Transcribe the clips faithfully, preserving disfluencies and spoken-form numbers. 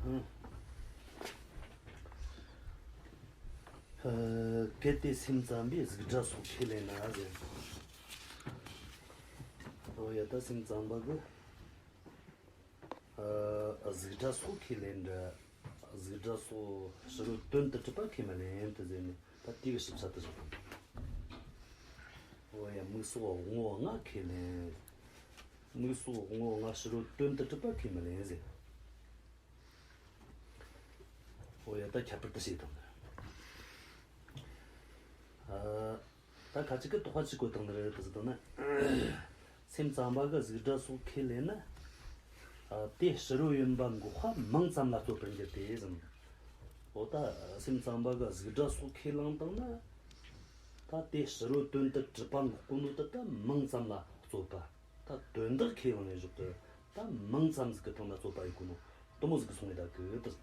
ཨ། གལ་ཏེ་སེམས་ཙམ་པས་གཟུགས་སྒྲ་སོགས་ཁས་ལེན་ན་ཟེར། ཨོ་ཡ། ད་སེམས་ཙམ་པ་གིས་ཨ་གཟུགས་སྒྲ་སོགས་ཁས་ལེན་འདྲ། གཟུགས་སྒྲ་སོགས་ཕྱི་རོལ་དོན་དུ་གྲུབ་པ་ཁས་མི་ལེན་ཏེ་ཟེར་ནས། ད་དེ་གི་ཞིབ་ཆ་དེ་བཞག་དང་། ཨོ་ཡ། མིག་སོགས་དབང་པོ་ལྔ་ཁས་ལེན། མིག་སོགས་དབང་པོ་ལྔ་ཕྱི་རོལ་དོན་དུ་གྲུབ་པ་ཁས་མི་ལེན་ཟེར། ཨོ་ཡ། ད་ཁྱད་པར་དུ་བྱེད་དང་། ཨ། ད་ཁ་ཅིག་གིས་དོགས་པ་ཅིག་བཀོད་བཏང་ནི་རེད་དུ་ཟེར་དང་ན། སེམས་ཙམ་པ་གིས་གཟུགས་སྒྲ་སོགས་ཁས་ལེན་ན། ཨ། དེ་ཕྱི་རོལ་ཡིན་པ་འགོག་པ་མིང་ཙམ་ལ་རྩོད་པར་འགྱུར་ཏེ་ཟེར། འོ་ད་སེམས་ཙམ་པ་གིས་གཟུགས་སྒྲ་སོགས་ཁས་བླངས་བཏང་ན། ད་དེ་ཕྱི་རོལ་དོན་དུ་གྲུབ་པ་འགོག་གོ་ནོ་དེ་ད་མིང་ཙམ་ལ་རྩོད་པ། ད་དོན་དག་ཁས་བླངས་ཡོད་ཞོག་གི། ད་མིང་ཙམ་ཟིག་གི་སྟེང་ན་རྩོད་པ་ཡོད་གོ་ནོ་དེ་མོ་ཟིག་གི་སོང་ངེ་ད་གི་དུ།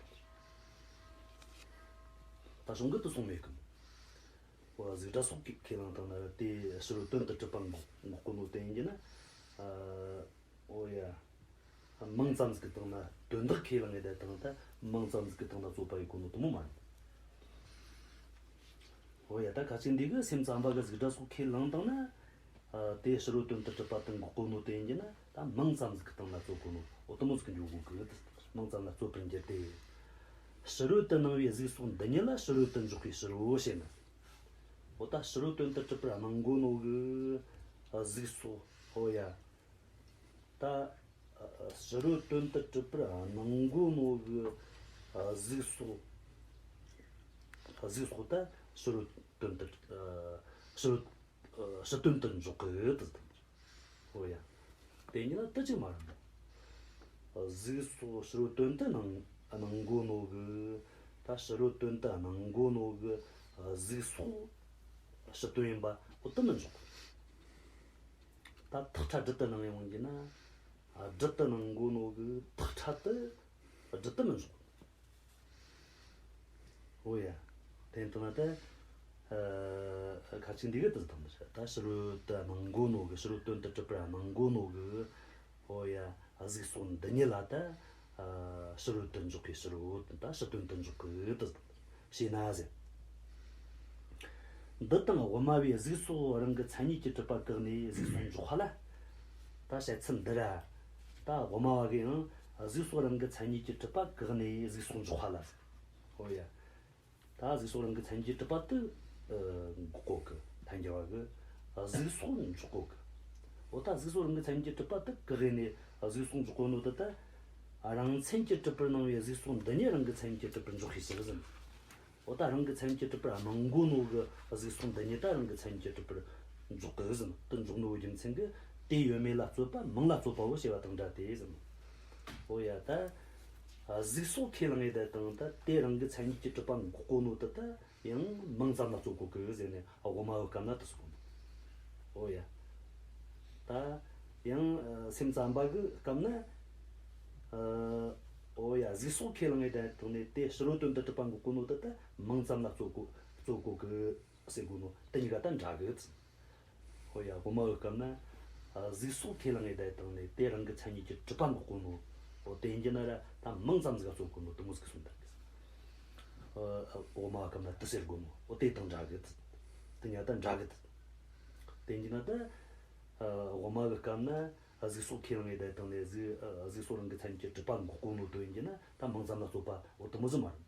ད་གཞུང་གི་དུ་སོང་མེད་གི། འོ་གཟུགས་སྒྲ་སོགས་ཀྱིས་ཁས་བླངས་བཏང་ན་དེ་ཕྱི་རོལ་དོན་དུ་གྲུབ་པ་འགོག་གོ་ནོ་དེ་ཡིན་གྱི་ན། ཨ། འོ་ཡ། མིང་ཙམ་ཟིག་གི་སྟེང་ན་དོན་དག་ཁས་བླངས་ངེ་ད་དང་ད་མིང་ཙམ་ཟིག་གི་སྟེང་ན་རྩོད་པ་ཡོད་གོ་ནོ་དེ་མོ་མ་རེད། འོ་ཡ། ད་ཁ་ཅིག་འདི་གིས་སེམས་ཙམ་པ་གིས་གཟུགས་སྒྲ་སོགས་ཁས་བླངས་བཏང་ན། ཨ། དེ་ཕྱི་རོལ་དོན་དུ་གྲུབ་པ་དེ་འགོག་གོ་ནོ་དེ་ཡིན་གྱི་ན། ད་མིང་ཙམ་ཟིག་གི་སྟེང་ན་རྩོད་གོ་ནོ་འོ་དེ་མོ་ཟིག་གི་འགྱོ་གོ་གི། མིང་ཙམ་ལ་རྩོད་པར་འགྱུར་ཏེ། ཕྱི་རོལ་དུ་སྣང་བའི་གཟུགས་སོགས་འདི་ཉིད་ལ་ཕྱི་རོལ་དུ་འཇོག་པའི་ཕྱིར་རོ་ཞེ་ན། འོ་ད་ཕྱི་རོལ་དོན་དུ་གྲུབ་པར་སྣང་གོ་ནོ་གི་གཟུགས་སོགས། འོ་ཡ། ད་ཕྱི་རོལ་དོན་དུ་གྲུབ་པར་སྣང་གོ་ནོ་གི་གཟུགས་སོགས། གཟུགས་སོགས་ད་ཕྱི་རོལ་དོན་དུ། ཕྱི་རོལ། ཕྱི་དོན་དུ་འཇོག་གི་དུ། འོ་ཡ། དེ་ཉིད་ལ་དུ་ཅིག་མ་རུང་། གཟུགས་སོགས་ཕྱི་རོལ་དོན་དུ་སྣང་སྣང་གོ་ནོ་གི། ད་ཕྱི་རོལ་དོན་དུ་སྣང་གོ་ནོ་གི་གཟུགས་སོགས་ཕྱི་དོན་ཡིན་པ་འོ་དུ་མི་འཇོག། ད་ཐག་ཁྲ་སྦྲིད་དུ་སྣང་ཡོང་གི་ན། སྦྲིད་དུ་སྣང་གོ་ནོ་གི་ཐག་ཁྲ་དེ་སྦྲིད་དུ་མི་འཇོག། འོ་ཡ། དེ་ལྟ་ན་ད། ཨ། ཁ་ཅིག་འདི་གིས་དུ་དང་། ད་ཕྱི་རོལ་དུ་སྣང་གོ་ནོ་གི། ཕྱི་རོལ་དོན་དུ་གྲུབ་པར་སྣང་གོ་ནོ་གི། འོ་ཡ། གཟུགས་སོགས་འདི་ཉིད་ལ་ད། ཨ། ཕྱི་རོལ་དུ་འཇོག་གི་ཕྱིར་རོ། ད་ཕྱི་དོན་དུ་འཇོག་གི་དུ་ཞེ་ན་ཟེར། འདི་དང་དབུ་མ་བས་གཟུགས་སོགས་རང་གི་མཚན་ཉིད་ཀྱིས་གྲུབ་པ་བཀག་ནས་གཟུགས་སོགས་འཇོག་པ་ལ། ད་བཤད་ཚུལ་འདི་ར། ད་དབུ་མ་བ་གིས་ཡང་གཟུགས་སོགས་རང་གི་མཚན་ཉིད་ཀྱིས་གྲུབ་པ་བཀག་ནས་གཟུགས་སོགས་འཇོག་པ་ལ་ཟེར། འོ་ཡ། ད་གཟུགས་སོགས་རང་གི་མཚན་ཉིད་ཀྱིས་གྲུབ་པ་དེ། ཨ། འགོག་གོ་གི། ཐལ་འགྱུར་བ་གིས་གཟུགས་སོགས་འཇོག་གོ་གི། འོ་ད་གཟུགས་སོགས་རང་གི་མཚན་ཉིད་ཀྱིས་གྲུབ་པ་དེ་བཀག་ནས་གཟུགས་སོགས་འཇོག་གོ་ནོ་དེ་ད། རང་མཚན་གྱིས་གྲུབ་པར་སྣང་བའི་གཟུགས་སོགས་འདི་ཉིད་རང་གི་མཚན་ཉིད་ཀྱིས་གྲུབ་པར་འཇོག་པའི་ཕྱིར་ཟེར། འོ་ད་རང་གི་མཚན་ཉིད་ཀྱིས་གྲུབ་པར་སྣང་གོ་ནོ་གི་གཟུགས་སོགས་འདི་ཉིད་ད་རང་གི་མཚན་ཉིད་ཀྱིས་གྲུབ་པར་འཇོག་གི་ཟེར། དེ་འཇོག་ནོ་རྒྱུ་མཚན་གྱིས་དེ་ཡོད་མེད་ལ་རྩོད་པ་མིང་ལ་རྩོད་པའོ་ཞེས་པ་དང་འདྲ་སྟེ་ཟེར། འོ་ཡ། ད་གཟུགས་སོགས་ཁས་བླངས་ཡེ་ད་དང་ད་དེ་རང་གི་མཚན་ཉིད་ཀྱིས་གྲུབ་པ་འགོག་གོ་ནོ་དེ་ད། ཡང་མིང་ཙམ་ལ་རྩོད་གོ་གི་ཟེར་ནས་དབུ་མ་བའི་སྐབས་ན་དེ་གསུངས། འོ་ཡ། ད་ཡང་སེམས་ཙམ་པ་གི་སྐབས་ན། ཨ། འོ་ཡ། གཟུགས་སོགས་ཁས་བླངས་ངེ་དང་ནས་དེ་ཕྱི་རོལ་དོན་དུ་གྲུབ་པ་འགོག་གོ་ནོ་དེ་ད་མིང་ཙམ་ལ་རྩོད་གོ་རྩོད་གོ་གི་ཟེར་གོ་ནོ་དེ་གཉིས་ཀ་ད་འདྲ་གི། འོ་ཡ། དབུ་མ་བའི་སྐབས་ན། ཨ། གཟུགས་སོགས་ཁས་བླངས་ངེ་དང་ནས་དེ་རང་གི་མཚན་ཉིད་ཀྱིས་གྲུབ་པ་འགོག་གོ་ནོ། འོ་དེ་ཡིན་གྱི་ན་ར་ད་མིང་ཙམ་ཟིག་ག་རྩོད་གོ་ནོ་དེ་མོ་ཟིག་གསུངས་དང་གི། ཨ། དབུ་མ་བའི་སྐབས་ན་དེ་ཟེར་གོ་ནོ། འོ་དེ་དང་འདྲ་གི། དེ་གཉིས་ད་འདྲ་གི། དེ་ཡིན་གྱི་ན་ད། ཨ། དབུ་མ་བའི་སྐབས་ན་གཟུགས་སོགས་ཁས་བླངས་ངེ་དང་ནས་གཟུགས་ཨ། གཟུགས་སོགས་རང་གི་མཚན་ཉིད་ཀྱིས་གྲུབ་པ་འགོག་གོ་ནོ་དེ་ཡིན་གྱི་ན་ད་མིང་ཙམ་ལ་རྩོད་པ་འོ་དེ་མོ་ཟིག་མ་རེད།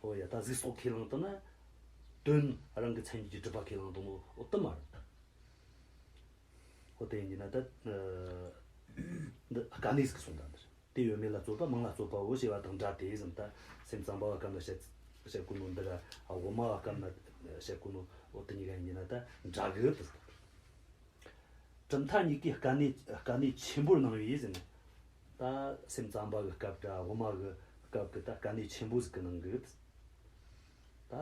འོ་ཡ། ད་གཟུགས་སོགས་ཁས་བླངས་བཏང་ན། དོན་རང་གི་མཚན་ཉིད་ཀྱིས་གྲུབ་པ་ཁས་བླངས་བཏང་ནོ་འོ་དེ་མ་རེད། འོ་དེ་ཡིན་གྱི་ན་ད། ཨ། འདི་དཀའ་གནད་ཟིག་གསུངས་དང་འདིར། དེ་ཡོད་མེད་ལ་རྩོད་པ་མིང་ལ་རྩོད་པའོ་ཞེས་པ་དང་འདྲ་སྟེ་ཟེར། ད་སེམས་ཙམ་པ་བའི་སྐབས་ན་བཤད་བཤད་གོ་ནོ་འདི་ར་དབུ་མ་བའི་སྐབས་ན་བཤད་གོ་ནོ་འོ་དེ་གཉིས་ཀ་ཡིན་གྱི་ན་ད་འདྲ་གི། གྲུབ་མཐའ་གཉིས་ཀའི་དཀའ་གནད་དཀའ་གནད་ཆེན་པོར་སྣང་བས་ཟེར་ནས། ད་སེམས་ཙམ་པ་གི་སྐབས་དང་དབུ་མ་གི་སྐབས་ཀྱི་ད་དཀའ་གནད་ཆེན་པོ་ཟིག་གི་ནང་གི། ད་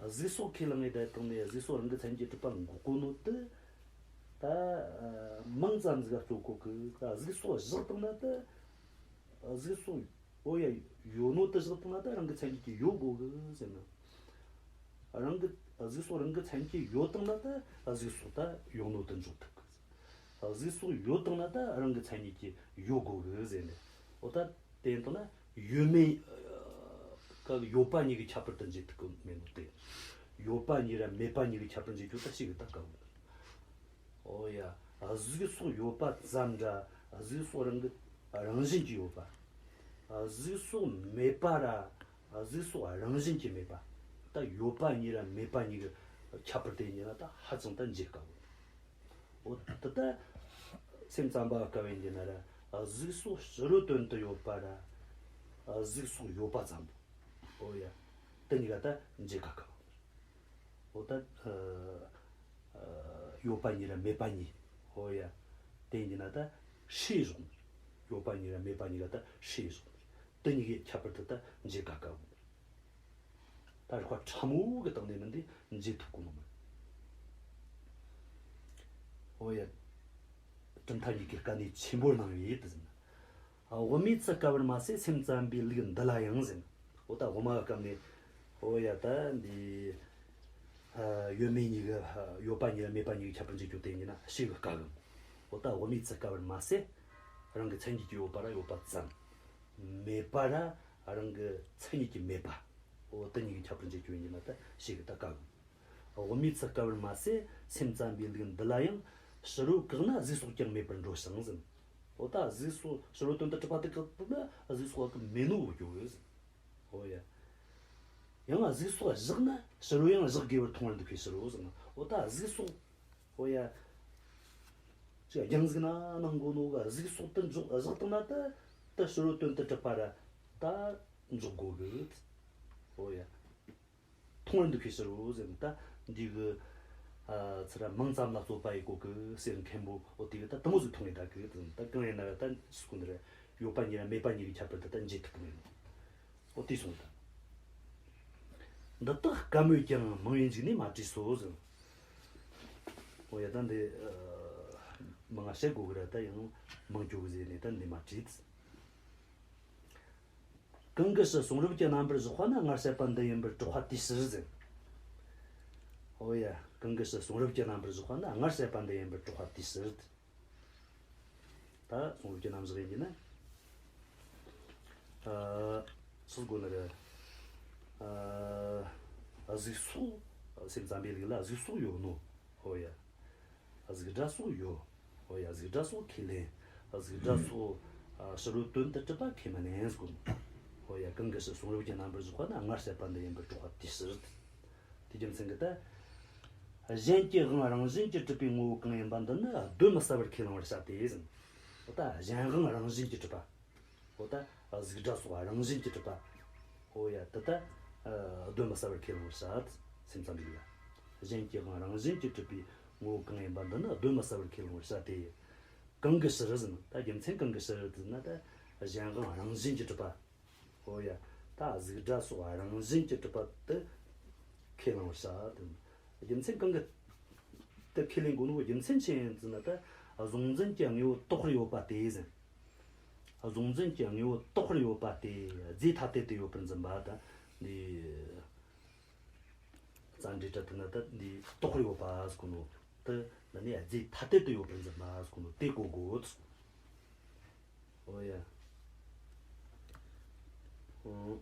གཟུགས་སོགས་ཁས་བླངས་ངེ་དང་ནས་གཟུགས་སོགས་རང་གི་མཚན་ཉིད་ཀྱིས་གྲུབ་པ་འགོག་གོ་ནོ་དེ། ད་མིང་ཙམ་ཟིག་ག་རྩོད་གོ་གི། ད་གཟུགས་སོགས་བཞག་བཏང་ན་ད། གཟུགས་སོགས། འོ་ཡ། ཡོད་ནོ་དེ་བཞག་བཏང་ན་ད་རང་གི་མཚན་ཉིད་ཀྱིས་ཡོད་དགོས་གི་ཟེར་ན། རང་གི་གཟུགས་སོགས་རང་གི་མཚན་ཉིད་ཀྱིས་ཡོད་བཏང་ན་ད་གཟུགས་སོགས་ད་ཡོད་ནོ་དེ་འཇོག་ཐུབ་གི། གཟུགས་སོགས་ཡོད་བཏང་ན་ད་རང་གི་མཚན་ཉིད་ཀྱིས་ཡོད་དགོས་གི་ཟེར་ནས། འོ་ད་དེ་ཡིན་བཏང་ན་ ཡོད་མེད་ཀ་ཡོད་པ་གཉིས་ཀྱི་ཁྱད་པར་དུ་འབྱེད་ཐུབ་ཀྱི་མེད་ནོ་དེ། ཡོད་པ་གཉིས་ར་མེད་པ་གཉིས་ཀྱི་ཁྱད་པར་འབྱེད་རྒྱུ་ད་ཞིག་གི་ད་དཀའ་བོ། ཨོ་ཡ། གཟུགས་སོགས་ཡོད་པ་ཙམ་ར་གཟུགས་སོགས་རང་གི་རང་བཞིན་གྱིས་ཡོད་པ། གཟུགས་སོགས་མེད་པ་ར་གཟུགས་སོགས་རང་བཞིན་གྱིས་མེད་པ། ད་ཡོད་པ་གཉིས་ར་མེད་པ་གཉིས་ཀྱི་ཁྱད་པར་དེ་གཉིས་ལ་ད་ཧ་ཅང་ད་འབྱེད་དཀའ་བོ། འོ་ད་ལྟ་སེམས་ཙམ་པ་དཀའ་བའི་འདི་ན་ར་གཟུགས་སོགས་ཕྱི་རོལ་དོན་དུ་ཡོད་པ་ར་གཟུགས་སོགས་ཡོད་པ་ཙམ་པོ། འོ་ཡ། དེ་གཉིས་ཀ་ད་འབྱེད་དཀའ་དཀའ་བོ། འོ་ད་ཨ་ཨ་ཡོད་པ་གཉིས་ར་མེད་པ་གཉིས། འོ་ཡ། དེ་ཡིན་ན་ད་ཧྲིལ་བཞག་ནི། ཡོད་པ་གཉིས་ར་མེད་པ་གཉིས་ཀ་ད་ཧྲིལ་བཞག་ནི། དེ་གཉིས་ཀའི་ཁྱད་པར་དེ་ད་འབྱེད་དཀའ་དཀའ་བོ། ད་རིགས་པ་ཕྲ་མོ་གི་སྟེང་ནས་མིན་ཏེ་འབྱེད་ཐུབ་གོ་ནོ་མིན། འོ་ཡ། གྲུབ་མཐའ་གཉིས་ཀའི་དཀའ་གནད་ཆེན་པོར་སྣང་བའི་ཡུལ་དུ་ཟིན། དབུ་མའི་ཚུལ་དཀའ་བར་མ་ཟད་སེམས་ཙམ་པའི་ལུགས་འདི་ལ་ཡང་ཟིན། འོ་ད་དབུ་མ་གི་སྐབས་ནས། འོ་ཡ་ད་འདི། ཡོད་མེད་གཉིས་ཀྱི། ཡོད་པ་གཉིས་ལ་མེད་པ་གཉིས་ཀྱི་ཁྱད་པར་འབྱེད་རྒྱུ་དེ་ཡིན་ན་ཞིག་གི་དཀའ་གི། འོ་ད་དབུ་མའི་ཚུལ་དཀའ་བར་མ་ཟད། རང་གི་མཚན་ཉིད་ཀྱིས་ཡོད་པ་ར་ཡོད་པ་ཙམ། མེད་པ་ར་རང་གི་མཚན་ཉིད་ཀྱིས་མེད་པ། འོ་དེ་གཉིས་ཀྱི་ཁྱད་པར་འབྱེད་རྒྱུ་ཡིན་ན་ད་ཞིག་གི་ད་དཀའ་གི། དབུ་མའི་ཚུལ་དཀའ་བར་མ་ཟད་སེམས་ཙམ་པའི་ལུགས་འདི་ལ་ཡང་ཕྱི་རོལ་བཀག་ན་གཟུགས་སོགས་ཀྱང་མེད་པར་འགྲོ་ཞིང་ཟིན། འོ་ད་གཟུགས་སོགས་ཕྱི་རོལ་དོན་དུ་གྲུབ་པ་དེ་བཀག་ན་གཟུགས་སོགས་ཀྱང་མེད་ནོ་བོ་ཡོད་ཟིན། འོ་ཡ། ཡང་གཟུགས་སོགས་བཞག་ན་ཕྱི་རོལ་ཡང་བཞག་དགོས་པར་མཐོང་བར་འདུག་པའི་ཕྱིར་རོ་ཟིན། འོ་ད་གཟུགས་སོགས། འོ་ཡ། ཅིག་རྒྱང་གཟིགས་ན་སྣང་གོ་ནོ་གི་གཟུགས་སོགས་དེ་འཇོག་བཞག་བཏང་ན་ད་ད་ཕྱི་རོལ་དོན་དུ་གྲུབ་པ་ར་ད་འཇོག་དགོས་གི། འོ་ཡ། མཐོང་བར་འདུག་པའི་ཕྱིར་རོ་ཟེར་ནས་ད་འདི་གི་ཨ་ཚུར་མིང་ཙམ་ལ་རྩོད་པ་ཡི་གོ་གི་ཟེར་མཁན་པོ་འོ་དེ་གི་ད་དེ་མོ་ཟིག་མཐོང་ངེ་ད་གི་ད་གང་ཡིན་ན་ད་སུ་གོ་འདི་རེད། ཡོད་པ་གཉིས་ར་མེད་པ་གཉིས་ཀྱི་ཁྱད་པར་དེ་ད་འབྱེད་ཐུབ་གི་མེད་ནོ། འོ་དེ་སོང་ད། འདི་དག་དཀའ་མོད་ཀྱང་མང་བས་འཇིགས་ནས་མ་བྲིས་སོ་ཟེར། འོ་ཡ་ད་འདི་ཨ་མང་ང་བཤད་དགོས་གི་ར་ད་ཡང་མང་སྐྱོ་གི་ཟེར་ནས་ད་འདི་མ་བྲིས། གང་གི་ཕྱིར་གསུང་རབ་ཀྱི་རྣམ་པར་གཞག་པ་ན་སྔར་བཤད་པ་འདི་ཡིན་པར་གྲགས་པ་དེའི་ཕྱིར་ཟེར། འོ་ཡ། གང་གི་ཕྱིར་གསུང་རབ་ཀྱི་རྣམ་པར་གཞག་པ་ན་སྔར་བཤད་པ་འདི་ཡིན་པར་གྲགས་པ་དེའི་ཕྱིར། ད་གསུང་རབ་ཀྱི་རྣམ་གཞག་ཡིན་གྱི་ན། ཨ་སུ་དགོས་ན་རེད། ཨ་གཟུགས་སོགས་སེམས་ཙམ་པའི་ལུགས་ལ་གཟུགས་སོགས་ཡོད་ནོ། འོ་ཡ། གཟུགས་སྒྲ་སོགས་ཡོད། འོ་ཡ། གཟུགས་སྒྲ་སོགས་ཁས་ལེན། གཟུགས་སྒྲ་སོགས་ཨ་ཕྱི་རོལ་དོན་དུ་གྲུབ་པ་ཁས་མི་ལེན་ཟེར་གོ་ནོ། འོ་ཡ། གང་གི་ཕྱིར་གསུང་རབ་ཀྱི་རྣམ་པར་གཞག་པ་ན་སྔར་བཤད་པ་འདི་ཡིན་པར་གྲགས་པ་དེའི་ཕྱིར། དེ་རྒྱུ་མཚན་གྱིས་ད། གཞན་གྱི་དབང་རང་བཞིན་གྱིས་གྲུབ་པའི་ངོ་བོ་གང་ཡིན་པ་འདི་ནི་གདོན་མི་ཟ་བར་ཁས་བླང་བར་བྱ་སྟེ་ཟེར། འོ་ད་གཞན་དབང་རང་བཞིན་གྱིས་གྲུབ་པ། འོ་ད་གཟུགས་སྒྲ་སོགས་རང་བཞིན་གྱིས་གྲུབ་པ། འོ་ཡ་དེ་ད་གདོན་མི་ཟ་བར་ཁས་བླང་བར་བྱ། སེམས་ཙམ་པའི་ལུགས་ལ། གཞན་གྱི་དབང་རང་བཞིན་གྱིས་གྲུབ་པའི་ངོ་བོ་གང་ཡིན་པ་འདི་ནི་གདོན་མི་ཟ་བར་ཁས་བླང་བར་བྱ་སྟེ། གང་གི་ཕྱིར་ཟེར་ན་ད་རྒྱུ་མཚན་གང་གི་ཕྱིར་ཟེར་ན་ད་གཞན་དབང་རང་བཞིན་གྱིས་གྲུབ་པ། འོ་ཡ། ད་གཟུགས་སྒྲ་སོགས་རང་བཞིན་གྱིས་གྲུབ་པ་དེ་ཁས་བླང་བར་བྱ་དེ། རྒྱུ་མཚན་གང་གི་དེ་ཁས་ལེན་དགོས་ནོ་རྒྱུ་མཚན་ཅི་ཡིན་ཟེར་ན་ད་གཟུང་འཛིན་གྱི་དངོས་པོ་རྟོགས་པར་ཡོད་པ་སྟེ་ཟེར། གཟུང་འཛིན་གྱི་དངོས་པོ་རྟོགས་པར་ཡོད་པ་སྟེ་རྫས་ཐ་དད་དུ་ཡོད་པར་འཛིན་པ་ད་འདི། རྩ་འགྲེལ་སྒྲ་དེ་ན་ད་འདི་རྟོགས་པར་ཡོད་པ་ཟེར་གོ་ནོ་དེ་འདི་ནི་རྫས་ཐ་དད་དུ་ཡོད་པར་འཛིན་པ་ཟེར་གོ་ནོ་དེ་གོ་དགོས། འོ་ཡ། འོ།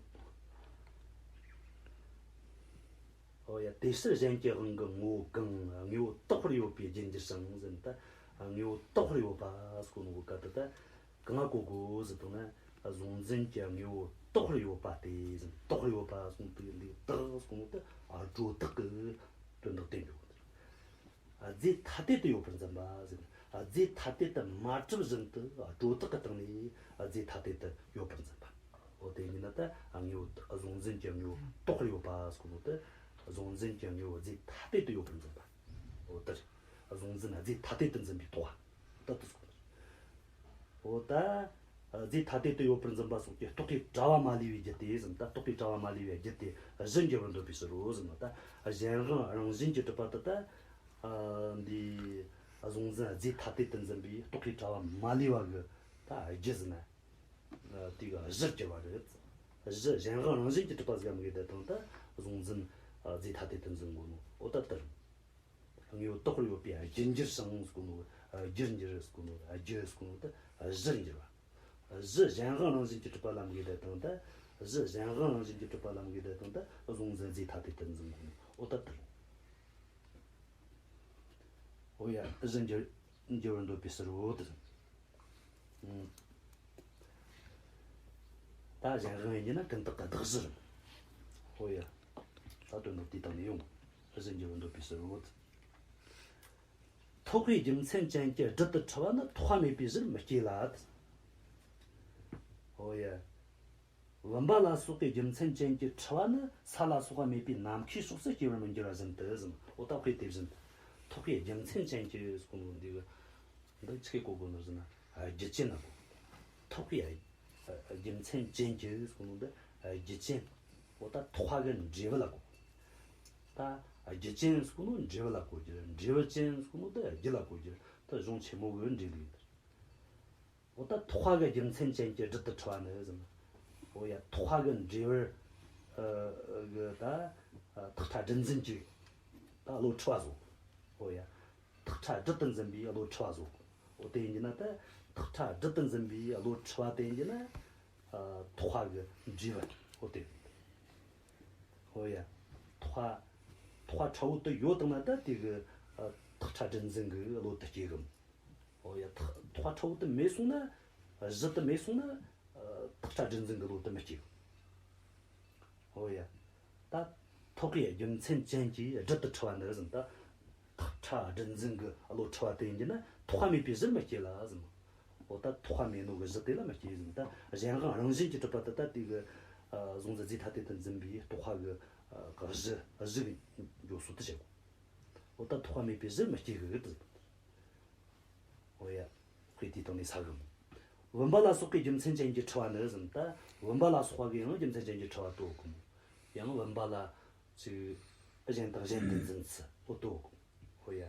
འོ་ཡ། དེ་ཕྱིར་གཞན་གྱི་དབང་གི་ངོ་བོ་གང་། དངོས་པོ་རྟོགས་པར་ཡོད་པའི་རྒྱུར་འགྱུར་ཞིང་ཟེར་ན་ད་དངོས་པོ་རྟོགས་པར་ཡོད་པ་ཟེར་གོ་ནོ་གི་སྐབས་དེ་ད་གང་ང་གོ་དགོས་ཟེར་དང་ན་གཟུང་འཛིན་གྱི་དངོས་པོ་རྟོགས་པར་ཡོད་པ་སྟེ་ཟེར་ན་རྟོགས་པར་ཡོད་པ་ཟེར་ནོ་དེ་ལས་རྟགས་ཟེར་གོ་ནོ་དེ་སྒྲོ་བཏགས་ཀྱི་དོན་དག་བསྟན་འགྲོ། རྫས་ཐ་དད་དུ་ཡོད་པར་འཛིན་པ་ཟེར། རྫས་ཐ་དད་དུ་མ་གྲུབ་བཞིན་དུ་སྒྲོ་བཏགས་ཀྱི་སྟེང་ནས་རྫས་ཐ་དད་དུ་ཡོད་པར་འཛིན་པ། འོ་དེ་ཡིན་ན་ད་དངོས་པོ་གཟུང་འཛིན་གྱི་དངོས་པོ་རྟོགས་པར་ཡོད་པ་ཟེར་གོ་ནོ་དེ་གཟུང་འཛིན་གྱི་དངོས་པོ་རྫས་ཐ་དད་དུ་ཡོད་པར་འཛིན་པ། འོ་དེར་གཟུང་འཛིན་རྫས་ཐ་དད་དུ་འཛིན་པའི་རྟོག་པ་ད་དེ་ཟེར་གོ་ནོ། འོ་ད། རྫས་ཐ་དད་དུ་ཡོད་པར་འཛིན་པ་སོགས་ཀྱི་རྟོག་པའི་དྲ་བ་མ་ལུས་པའི་རྒྱུ་སྟེ་ཟེར་ན་ད་རྟོག་པའི་དྲ་བ་མ་ལུས་པའི་རྒྱུ་སྟེ་གཞིར་འགྱུར་བར་འདོད་པའི་ཕྱིར་རོ་ཟེར་ན་ད་གཞན་དབང་རང་བཞིན་གྱིས་གྲུབ་པ་དེ་ད་འདི་གཟུང་འཛིན་རྫས་ཐ་དད་དུ་འཛིན་པའི་རྟོག་པའི་དྲ་བ་མ་ལུས་པ་གི་ད་རྒྱུ་ཟེར་ན་དེ་གི་གཞིར་གྱུར་པ་རེད། གཞི་གཞན་དབང་རང་བཞིན་གྱིས་གྲུབ་པ་ཟེར་མི་དགོས་དེ་དང་ད་གཟུང་འཛིན་རྫས་ཐ་དད་དུ་འཛིན་དགོས་ནོ་འོ་ད་དེ་རེད། དངོས་པོ་རྟོགས་པར་ཡོད་པའི་རྒྱུར་འགྱུར་ཞིང་ཟེར་གོ་ནོ། རྒྱུར་འགྱུར་ཟེར་གོ་ནོ། རྒྱུ་ཟེར་གོ་ནོ་དེ་གཞིར་འགྱུར་བ། གཞི་གཞན་དབང་རང་བཞིན་གྱིས་གྲུབ་པ་ལ་དམིགས་ཏེ་དང་ད། གཞི་གཞན་དབང་རང་བཞིན་གྱིས་གྲུབ་པ་ལ་དམིགས་ཏེ་དང་ད་གཟུང་འཛིན་རྫས་ཐ་དད་དུ་འཛིན་དགོས་ནོ། འོ་ད་དེ་རེད། འོ་ཡ། གཞི་འགྱུར་འགྱུར་བར་འདོད་པའི་ཕྱིར་རོ་དེ་རེད། ཨང་། ད་གཞན་དབང་ཡིན་གྱི་ན་ཀུན་བརྟགས་ཀྱི་གདགས་གཞི་རེད། འོ་ཡ། ད་དོན་དག་དེའི་སྟེང་ནས་ཡོང་། གཞི་འགྱུར་བར་འདོད་པའི་ཕྱིར་རོ་དེ། ཐོགས་པའི་རྒྱུ་མཚན་ཅན་གྱི་སྒྲུབ་ཏུ་འཁྲུལ་བ་ནི་ཐོགས་པ་མེད་པའི་གཞིར་མི་སྐྱེ་ལ། འོ་ཡ། བུམ་པ་ལ་སོགས་པའི་རྒྱུ་མཚན་ཅན་གྱི་འཁྲུལ་བ་ནི་ས་ལ་སོགས་པ་མེད་པའི་ནམ་མཁའི་ཕྱོགས་སུ་སྐྱེ་བར་མི་འགྱུར་བ་བཞིན་དུ་ཟེར། འོ་ད་དཔེ་དེ་བཞིན་དུ། ཐོགས་པའི་རྒྱུ་མཚན་ཅན་གྱི་ཟེར་གོ་ནོ་འདི་གི། འདི་ཆི་གི་གོ་དགོས་ནོ་ཟེར་ན། རྒྱུ་ཅན་ལ་གོ། ཐོགས་པའི་རྒྱུ་མཚན་ཅན་གྱི་ཟེར་གོ་ནོ་འདི་རྒྱུ་ཅན། འོ་ད་ཐོགས་པ་གི་འབྲས་བུ་ལ་གོ། ད་རྒྱུ་ཅན་ཟེར་གོ་ནོ་འབྲས་བུ་ལ་གོ་རྒྱུ། འབྲས་བུ་ཅན་ཟེར་གོ་ནོ་འདི་རྒྱུ་ལ་གོ་རྒྱུ། ད་གཞུང་ཆེན་མོ་གི་འབྲས་བུ་ཡིན། འོ་ད་ཐོགས་པ་གི་རྒྱུ་མཚན་ཅན་གྱི་སྒྲུབ་ཏུ་འཁྲུལ་བ་ནི་ཟེར་ན། འོ་ཡ། ཐོགས་པ་གི་འབྲས་བུར་ཨ་གི་ད་ཨ་ཐག་ཁྲ་སྒྲུབ་འཛིན་གྱི་ད་བློ་འཁྲུལ་བ་བཟོ། འོ་ཡ། ཐག་ཁྲ་སྒྲུབ་ཏུ་འཛིན་པའི་བློ་འཁྲུལ་བ་བཟོ། འོ་དེ་ཡིན་གྱི་ན་ད་ཐག་ཁྲ་སྒྲུབ་ཏུ་འཛིན་པའི་བློ་འཁྲུལ་བ་དེ་ཡིན་གྱི་ན་ཨ་ཐོགས་པ་གི་འབྲས་བུ། འོ་དེ། འོ་ཡ། ཐོགས་པ་ཐོགས་པ་ཁྲ་བོ་དེ་ཡོད་དང་ན་ད་དེ་གི་ཨ་ཐག་ཁྲ་སྒྲུབ་འཛིན་གྱི་བློ་དེ་སྐྱེ་གི། འོ་ཡ། ཐག་ཐོགས་པ་ཁྲ་བོ་དེ་མེད་སོང་ན། གཞི་དེ་མེད་སོང་ན། ཨ་ཐག་ཁྲ་སྒྲུབ་འཛིན་གྱི་བློ་དེ་མི་སྐྱེ་གི། འོ་ཡ། ད་ཐོགས་པའི་རྒྱུ་མཚན་ཅན་གྱི་སྒྲུབ་ཏུ་འཁྲུལ་བ་འདི་ཟེར་ན་ད། ཐག་ཁྲ་སྒྲུབ་འཛིན་གྱི་བློ་འཁྲུལ་བ་དེ་ཡིན་གྱི་ན་ཐོགས་པ་མེད་པའི་གཞིར་མི་སྐྱེ་ལ་ཟེར་ན། འོ་ད་ཐོགས་པ་མེད་ནོ་གི་གཞི་དེ་ལ་མི་སྐྱེ་ཟེར་ན། ད་གཞན་དབང་རང་བཞིན་གྱིས་གྲུབ་པ་དེ་ད་དེ་གི་ཨ་གཟུང་འཛིན་རྫས་ཐ་དད་དུ་འཛིན་པའི་རྟོག་པ་གི་ཨ་གཞི་གཞི་གི་འགྱོ་སོ་དེ་བྱེད་དགོས། འོ་ད་ཐོགས་པ་མེད་པའི་གཞིར་མི་སྐྱེ་གི་ཟེར་ན། འོ་ཡ། དཔེ་དེའི་སྟེང་ནས་ས་གི། བུམ་པ་ལ་སོགས་པའི་རྒྱུ་མཚན་ཅན་གྱི་འཁྲུལ་བ་ནི་ཟེར་ན་ད། བུམ་པ་ལ་སོགས་པ་གི་ཡང་རྒྱུ་མཚན་ཅན་གྱི་འཁྲུལ་བ་དོ་གོ། ཡང་བུམ་པ་ལ་ཅིག་གཞན་དང་གཞན་དུ་འཛིན་ཚུལ་འོ་དོ་གོ། འོ་ཡ།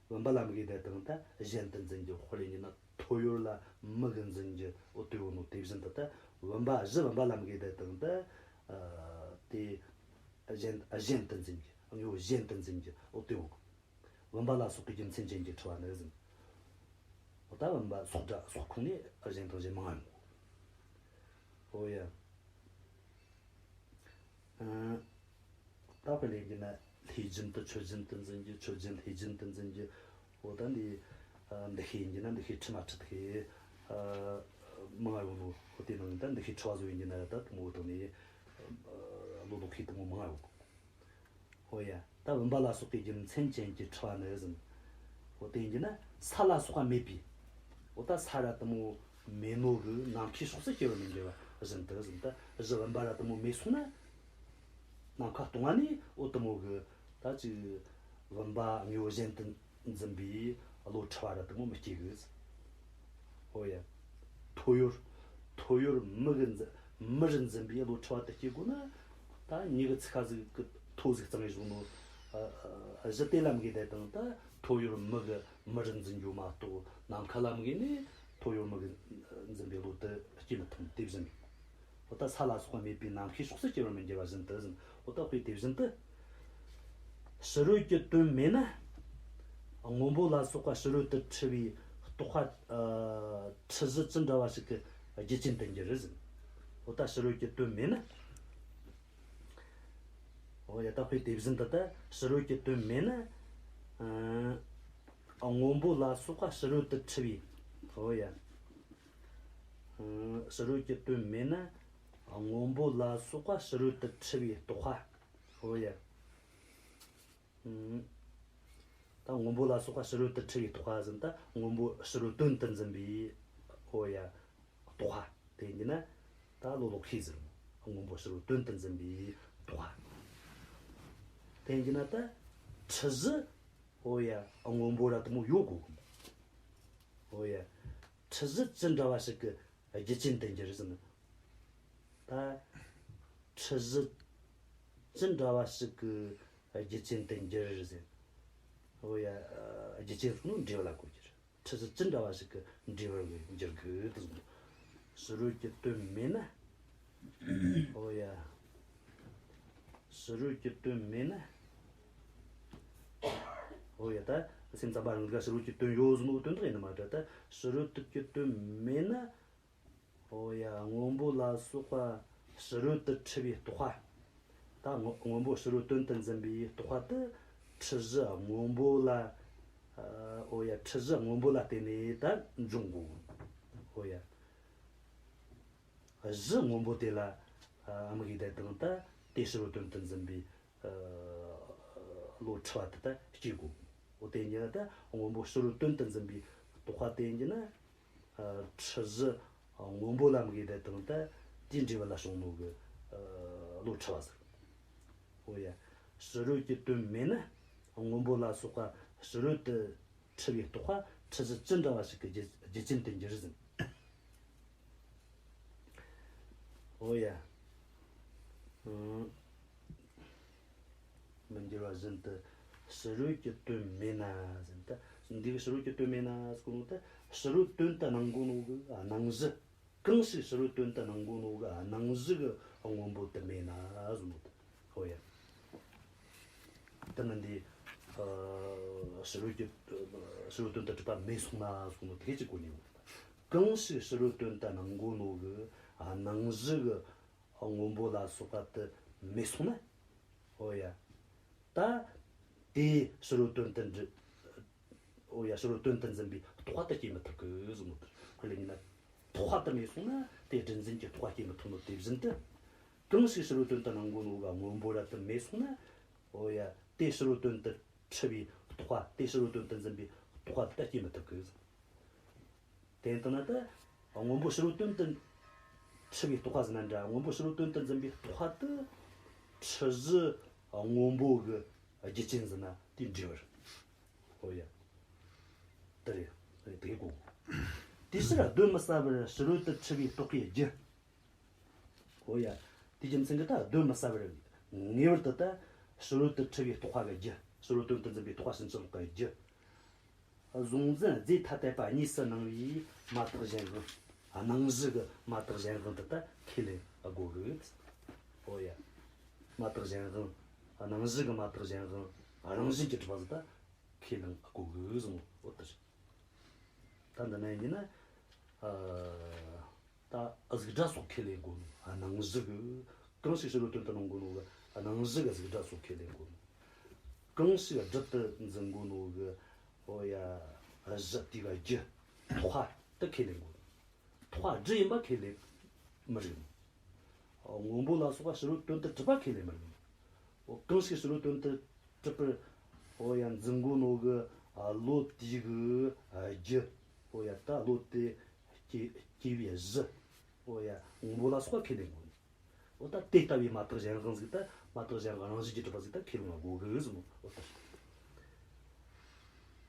བུམ་པ་ལ་དམིགས་ཏེ་དང་ད་གཞན་དུ་འཛིན་རྒྱུ། དཔེར་ཡིན་ན་ཐོ་ཡོར་ལ་མུ་གིས་འཛིན་རྒྱུ་འོ་དོ་གོ་ནོ་དེ་བཞིན་དུ་ད། བུམ་པ་གཞི་བུམ་པ་ལ་དམིགས་ཏེ་དང་ད་ཨ་དེ་གཞན་གཞན་དུ་འཛིན་རྒྱུ། དངོས་པོ་གཞན་དུ་འཛིན་རྒྱུ་འོ་དོ་གོ། བུམ་པ་ལ་སོགས་པའི་རྒྱུ་མཚན་ཅན་གྱི་འཁྲུལ་བ་ནི་ཟེར་ན། འོ་ད་བུམ་པ་སོགས་སྒྲ་སོགས་ཁོངས་ནས་གཞན་དང་གཞན་མང་ཡོང་གོ། འོ་ཡ། ཨ་ད་དཔེ་ལེན་རྒྱུ་ན་ལྷས་བྱིན་དེ་ཆོས་བྱིན་དུ་འཛིན་རྒྱུ། ཆོས་བྱིན་ལྷས་བྱིན་དུ་འཛིན་རྒྱུ། འོ་ད་འདི་ཨ་འདུ་ཤེས་ཡིན་རྒྱུ་ན་འདུ་ཤེས་འཁྲུལ་མ་འཁྲུལ་དེ་ཨ་མང་ཡོང་ནོ། འོ་དེ་ནང་ད་འདུ་ཤེས་འཁྲུལ་བ་བཟོ་ཡིན་རྒྱུ་ན་ད་དེ་མོ་དང་ནི་ཨ་བློ་ལོག་ཤེས་དེ་མོ་མང་ཡོང་གོ། འོ་ཡ། ད་བུམ་པ་ལ་སོགས་པའི་རྒྱུ་མཚན་ཅན་གྱི་འཁྲུལ་བ་ནི་ཟེར་ན། འོ་དེ་ཡིན་གྱི་ན་ས་ལ་སོགས་པ་མེད་པའི། འོ་ད་ས་ར་དེ་མོ་མེད་ནོ་གི་ནམ་མཁའི་ཕྱོགས་སུ་སྐྱེ་བར་མི་འགྱུར་བ་བཞིན་དུ་ཟེར་ན་ད། གཞི་བུམ་པ་ར་དེ་མོ་མེད་སོང་ན། ནམ་མཁའ་སྟོང་བ་ནས་འོ་དེ་མོ་གི་ད་ཅིག་བུམ་པ་དངོས་པོ་གཞན་དུ་འཛིན་པའི་བློ་འཁྲུལ་བ་ར་དེ་མོ་མི་སྐྱེ་གི་ཟེར། འོ་ཡ། ཐོ་ཡོར། ཐོ་ཡོར་མུ་གིས་འཛིན། མུ་རུ་འཛིན་པའི་བློ་འཁྲུལ་བ་དེ་སྐྱེ་དགོས་ན། ད་མྱི་གི་ཚིག་ཁ་ཟིག་གི་ཐོ་ཟིག་གཙང་ཡེ་བཟུང་ནོ། ཨ་ཨ་གཞི་དེ་ལ་དམིགས་ཏེ་དང་ད་ཐོ་ཡོར་མུ་གིས་མུ་རུ་འཛིན་རྒྱུ་མ་གཏོགས་ནམ་མཁའ་ལ་དམིགས་ནས་ཐོ་ཡོར་མུ་གིས་འཛིན་པའི་བློ་དེ་སྐྱེ་མི་ཐུབ། དེ་བཞིན། འོ་ད་ས་ལ་སོགས་པ་མེད་པའི་ནམ་མཁའི་ཕྱོགས་སུ་སྐྱེ་བར་མི་འགྱུར་བ་བཞིན་དུ་ཟེར་ན། འོ་ད་དཔེ་དེ་བཞིན་དུ། ཕྱི་རོལ་གྱི་དོན་མེད་ན། སྔོན་པོ་ལ་སོགས་པ་ཕྱི་རོལ་དུ་འཁྲུལ་བའི་རྟོག་པ་ཨ་འཁྲུལ་གཞི་ཅི་འདྲ་བ་ཞིག་གི་རྒྱུ་ཅན་དུ་འགྱུར་ཟེར། འོ་ད་ཕྱི་རོལ་གྱི་དོན་མེད་ན། འོ་ཡ། ད་དཔེ་དེ་བཞིན་དུ་ད་ཕྱི་རོལ་གྱི་དོན་མེད་ན། ཨ་སྔོན་པོ་ལ་སོགས་པ་ཕྱི་རོལ་དུ་འཁྲུལ་བའི། འོ་ཡ། ཕྱི་རོལ་གྱི་དོན་མེད་ན། སྔོན་པོ་ལ་སོགས་པ་ཕྱི་རོལ་དུ་འཁྲུལ་བའི་རྟོག་པ། འོ་ཡ། ཨུམ། ད་སྔོན་པོ་ལ་སོགས་པ་ཕྱི་རོལ་དུ་འཁྲུལ་བའི་རྟོག་པ་ཟེར་ན་ད་སྔོན་པོ་ཕྱི་རོལ་དོན་དུ་འཛིན་པའི། འོ་ཡ། རྟོག་པ། དེ་ཡིན་ན་ད་བློ་ལོག་ཤེས་ཟེར། སྔོན་པོ་ཕྱི་རོལ་དོན་དུ་འཛིན་པའི་རྟོག་པ། དེ་ཡིན་ན་ད་འཁྲུལ་གཞི། འོ་ཡ། སྔོན་པོ་ར་དེ་མོ་ཡོད་དགོས་གི། འོ་ཡ། འཁྲུལ་གཞི་ཅི་འདྲ་བ་ཞིག་གི་རྒྱུ་ཅན་དུ་འགྱུར་ཟེར་ན། ད་འཁྲུལ་གཞི་ཅི་འདྲ་བ་ཞིག་གི་རྒྱུ་ཅན་དུ་འགྱུར་ཟེར། འོ་ཡ། རྒྱུ་ཅན་ཟེར་ནོ་འབྲས་བུ་ལ་གོ་རྒྱུ་རེད། འཁྲུལ་གཞི་ཅི་འདྲ་བ་ཞིག་གི་འབྲས་བུར་འགྱུར་དགོས་དེ་གསུངས། ཕྱི་རོལ་གྱི་དོན་མེད་ན། འོ་ཡ། ཕྱི་རོལ་གྱི་དོན་མེད་ན། འོ་ཡ། ད་ སེམས་ཙམ་པ་རང་གི་ཕྱི་རོལ་གྱི་དོན་ཡོད་ཟེར་ནོ་དོན་དག་ཡིན་ནི་མ་རེད། ད་ཕྱི་རོལ་དུ་གྱི་དོན་མེད་ན། འོ་ཡ། སྔོན་པོ་ལ་སོགས་པ་ཕྱི་རོལ་དུ་འཁྲུལ་བའི་རྟོག་པ། ད་སྔོ- སྔོན་པོ་ཕྱི་རོལ་དོན་དུ་འཛིན་པའི་རྟོག་པ་དེ་འཁྲུལ་གཞི་སྔོན་པོ་ལ། ཨ། འོ་ཡ། འཁྲུལ་གཞི་སྔོན་པོ་ལ་བརྟེན་ནས་ད་འབྱུང་དགོས། འོ་ཡ། གཞི་སྔོན་པོ་དེ་ལ། ཨ། དམིགས་ཡེ་དེ་དང་ད་དེ་ཕྱི་རོལ་དོན་དུ་འཛིན་པའི། ཨ། བློ་འཁྲུལ་བ་དེ་ད་སྐྱེ་དགོས། འོ་དེ་ཡིན་ན་ད་སྔོན་པོ་ཕྱི་རོལ་དོན་དུ་འཛིན་པའི་རྟོག་པ་དེ་ཡིན་ན། ཨ། འཁྲུལ་གཞི་སྔོན་པོ་ལ་དམིགས་ཡེ་དེ་དང་ད་དེའི་འབྲས་བུ་ལ་བྱུང་ནོ་གི། ཨ། བློ་འཁྲུལ་བ་ཟེར། འོ་ཡ། ཕྱི་རོལ་གྱི་དོན་མེད་ན་སྔོན་པོ་ལ་སོགས་པ་ཕྱི་རོལ་དུ་འཁྲུལ་བའི་རྟོག་པ་འཁྲུལ་གཞི་ཅི་འདྲ་བ་ཞིག་གི་རྒྱུ- རྒྱུ་ཅན་དུ་འགྱུར་ཟིན། འོ་ཡ། ཨང་། མི་འགྱུར་བ་བཞིན་དུ་ཕྱི་རོལ་གྱི་དོན་མེད་ན་ཟེར། ད་འདི་གི་ཕྱི་རོལ་གྱི་དོན་མེད་ན་ཟེར་གོ་ནོ་ད་ཕྱི་རོལ་དོན་དུ་སྣང་གོ་ནོ་གི་སྣང་གཞི། གང་ཞིག་ཕྱི་རོལ་དོན་དུ་སྣང་གོ་ནོ་གི་སྣང་གཞི་གི་སྔོན་པོ་དེ་མེད་ན་ཟེར་ནོ་ད། འོ་ཡ། དེ་ནི་འདི། ཨ། ཕྱི་རོལ་གྱི། ཕྱི་རོལ་དོན་དུ་གྲུབ་པ་མེད་སོང་ན་ཟེར་ནོ་དེ་ཅིག་གོ་ནི་ཡོད། གང་ཞིག་ཕྱི་རོལ་དོན་དུ་སྣང་གོ་ནོ་གི་སྣང་གཞི་གི་སྔོན་པོ་ལ་སོགས་པ་དེ་མེད་སོང་ན། འོ་ཡ། ད་དེ་ཕྱི་རོལ་དོན་དུ་འགྲུབ། འོ་ཡ། ཕྱི་རོལ་དོན་དུ་འཛིན་པའི་རྟོག་པ་དེ་སྐྱེ་མི་ཐུབ་གི་ཟེར་ནོ་དེ། ཁོ་ལ་ཡིན་ན་རྟོག་པ་དེ་མེད་སོང་ན་དེ་སྒྲུབ་འཛིན་གྱི་རྟོག་པ་སྐྱེ་མི་ཐུབ་ནོ་དེ་བཞིན་དུ། གང་ཞིག་ཕྱི་རོལ་དོན་དུ་སྣང་གོ་ནོ་གི་སྔོན་པོ་ར་དེ་མེད་སོང་ན། འོ་ཡ། དེ་ཕྱི་རོལ་དོན་དུ་འཁྲུལ་བའི་རྟོག་པ། དེ་ཕྱི་རོལ་དོན་དུ་འཛིན་པའི་རྟོག་པ་དེ་ད་སྐྱེ་མི་ཐུབ་གི། དེ་ལྟ་ན་ད་སྔོན་པོ་ཕྱི་རོལ་དོན་དུ་འཁྲུལ་བའི་རྟོག་པ་ཟེར་ན་འདྲ། སྔོན་པོ་ཕྱི་རོལ་དོན་དུ་འཛིན་པའི་རྟོག་པ་དེ་འཁྲུལ་གཞི་སྔོན་པོ་གི་རྒྱུ་ཅན་ཟེར་ན་དེའི་འབྲས་བུ་རེད། འོ་ཡ། དེ་རེད། དེ་གོ། དེའི་ཕྱིར་གདོན་མི་ཟ་བར་ཕྱི་རོལ་དུ་འཁྲུལ་བའི་རྟོག་པའི་རྒྱུ། འོ་ཡ། དེའི་རྒྱུ་མཚན་གྱིས་ད་གདོན་མི་ཟ་བར། ངེས་པར་དུ་ད་ཕྱི་རོལ་དུ་འཁྲུལ་བའི་རྟོག་པ་གི་རྒྱུ། ཕྱི་རོལ་དོན་དུ་འཛིན་པའི་རྟོག་པ་ཕྱིན་ཅི་ལོག་གི་རྒྱུ། གཟུང་འཛིན་རྫས་ཐ་དད་པ་གཉིས་སུ་སྣང་བའི་མ་དག་གཞན་དབང་། སྣང་གཞི་གི་མ་དག་གཞན་དབང་དེ་ད་ཁས་ལེན་དགོས་གི། འོ་ཡ། མ་དག་གཞན་དབང་། སྣང་གཞི་གི་མ་དག་གཞན་དབང་རང་བཞིན་གྱིས་གྲུབ་པ་ཟིག་ད་ཁས་ལེན་དགོས་གི་ཟེར་ནོ་འོ་དེ་རེད། ད་འདི་ན་ཡིན་ན། ཨ། ད་གཟུགས་སྒྲ་སོགས་ཁས་ལེན་དགོས་ནོ། ཨ། སྣང་གཞི་གི། གང་ཞིག་ཕྱི་རོལ་དོན་དུ་སྣང་གོ་ནོ་གི། ཨ། སྣང་གཞི་གི་གཟུགས་སྒྲ་སོགས་ཁས་ལེན་དགོས་ནོ། གང་ཞིག་སྒྲུབ་ཏུ་འཛིན་གོ་ནོ་གི། འོ་ཡ། གཞི་དེ་གི་རྒྱུ། རྟོག་པ་དེ་ཁས་ལེན་དགོས་ནོ། རྟོག་པ་སྒྲུབ་ཡིན་པ་ཁས་ལེན་མི་རིགས་ནོ། སྔོན་པོ་ལ་སོགས་པ་ཕྱི་རོལ་དོན་དུ་གྲུབ་པ་ཁས་ལེན་མི་རིགས་ནོ། འོ། གང་ཞིག་ཕྱི་རོལ་དོན་དུ་གྲུབ་པར། འོ་ཡ། འཛིན་གོ་ནོ་གི། ཨ། བློ་དེ་གི། ཨ། རྒྱུ། འོ་ཡ། ད་བློ་དེ་སྐྱེ- སྐྱེ་བའི་གཞི། འོ་ཡ། སྔོན་པོ་ལ་སོགས་པ་ཁས་ལེན་དགོས་ནོ། འོ། ད་དེ་ལྟ་བུའི་མ་དག་གཞན་དབང་ཟིག་ད། མ་དག་གཞན་དབང་རང་བཞིན་གྱིས་གྲུབ་པ་ཟིག་ད་ཁས་ལེན་དགོས་གི་ཟེར་ནོ། འོ་ད།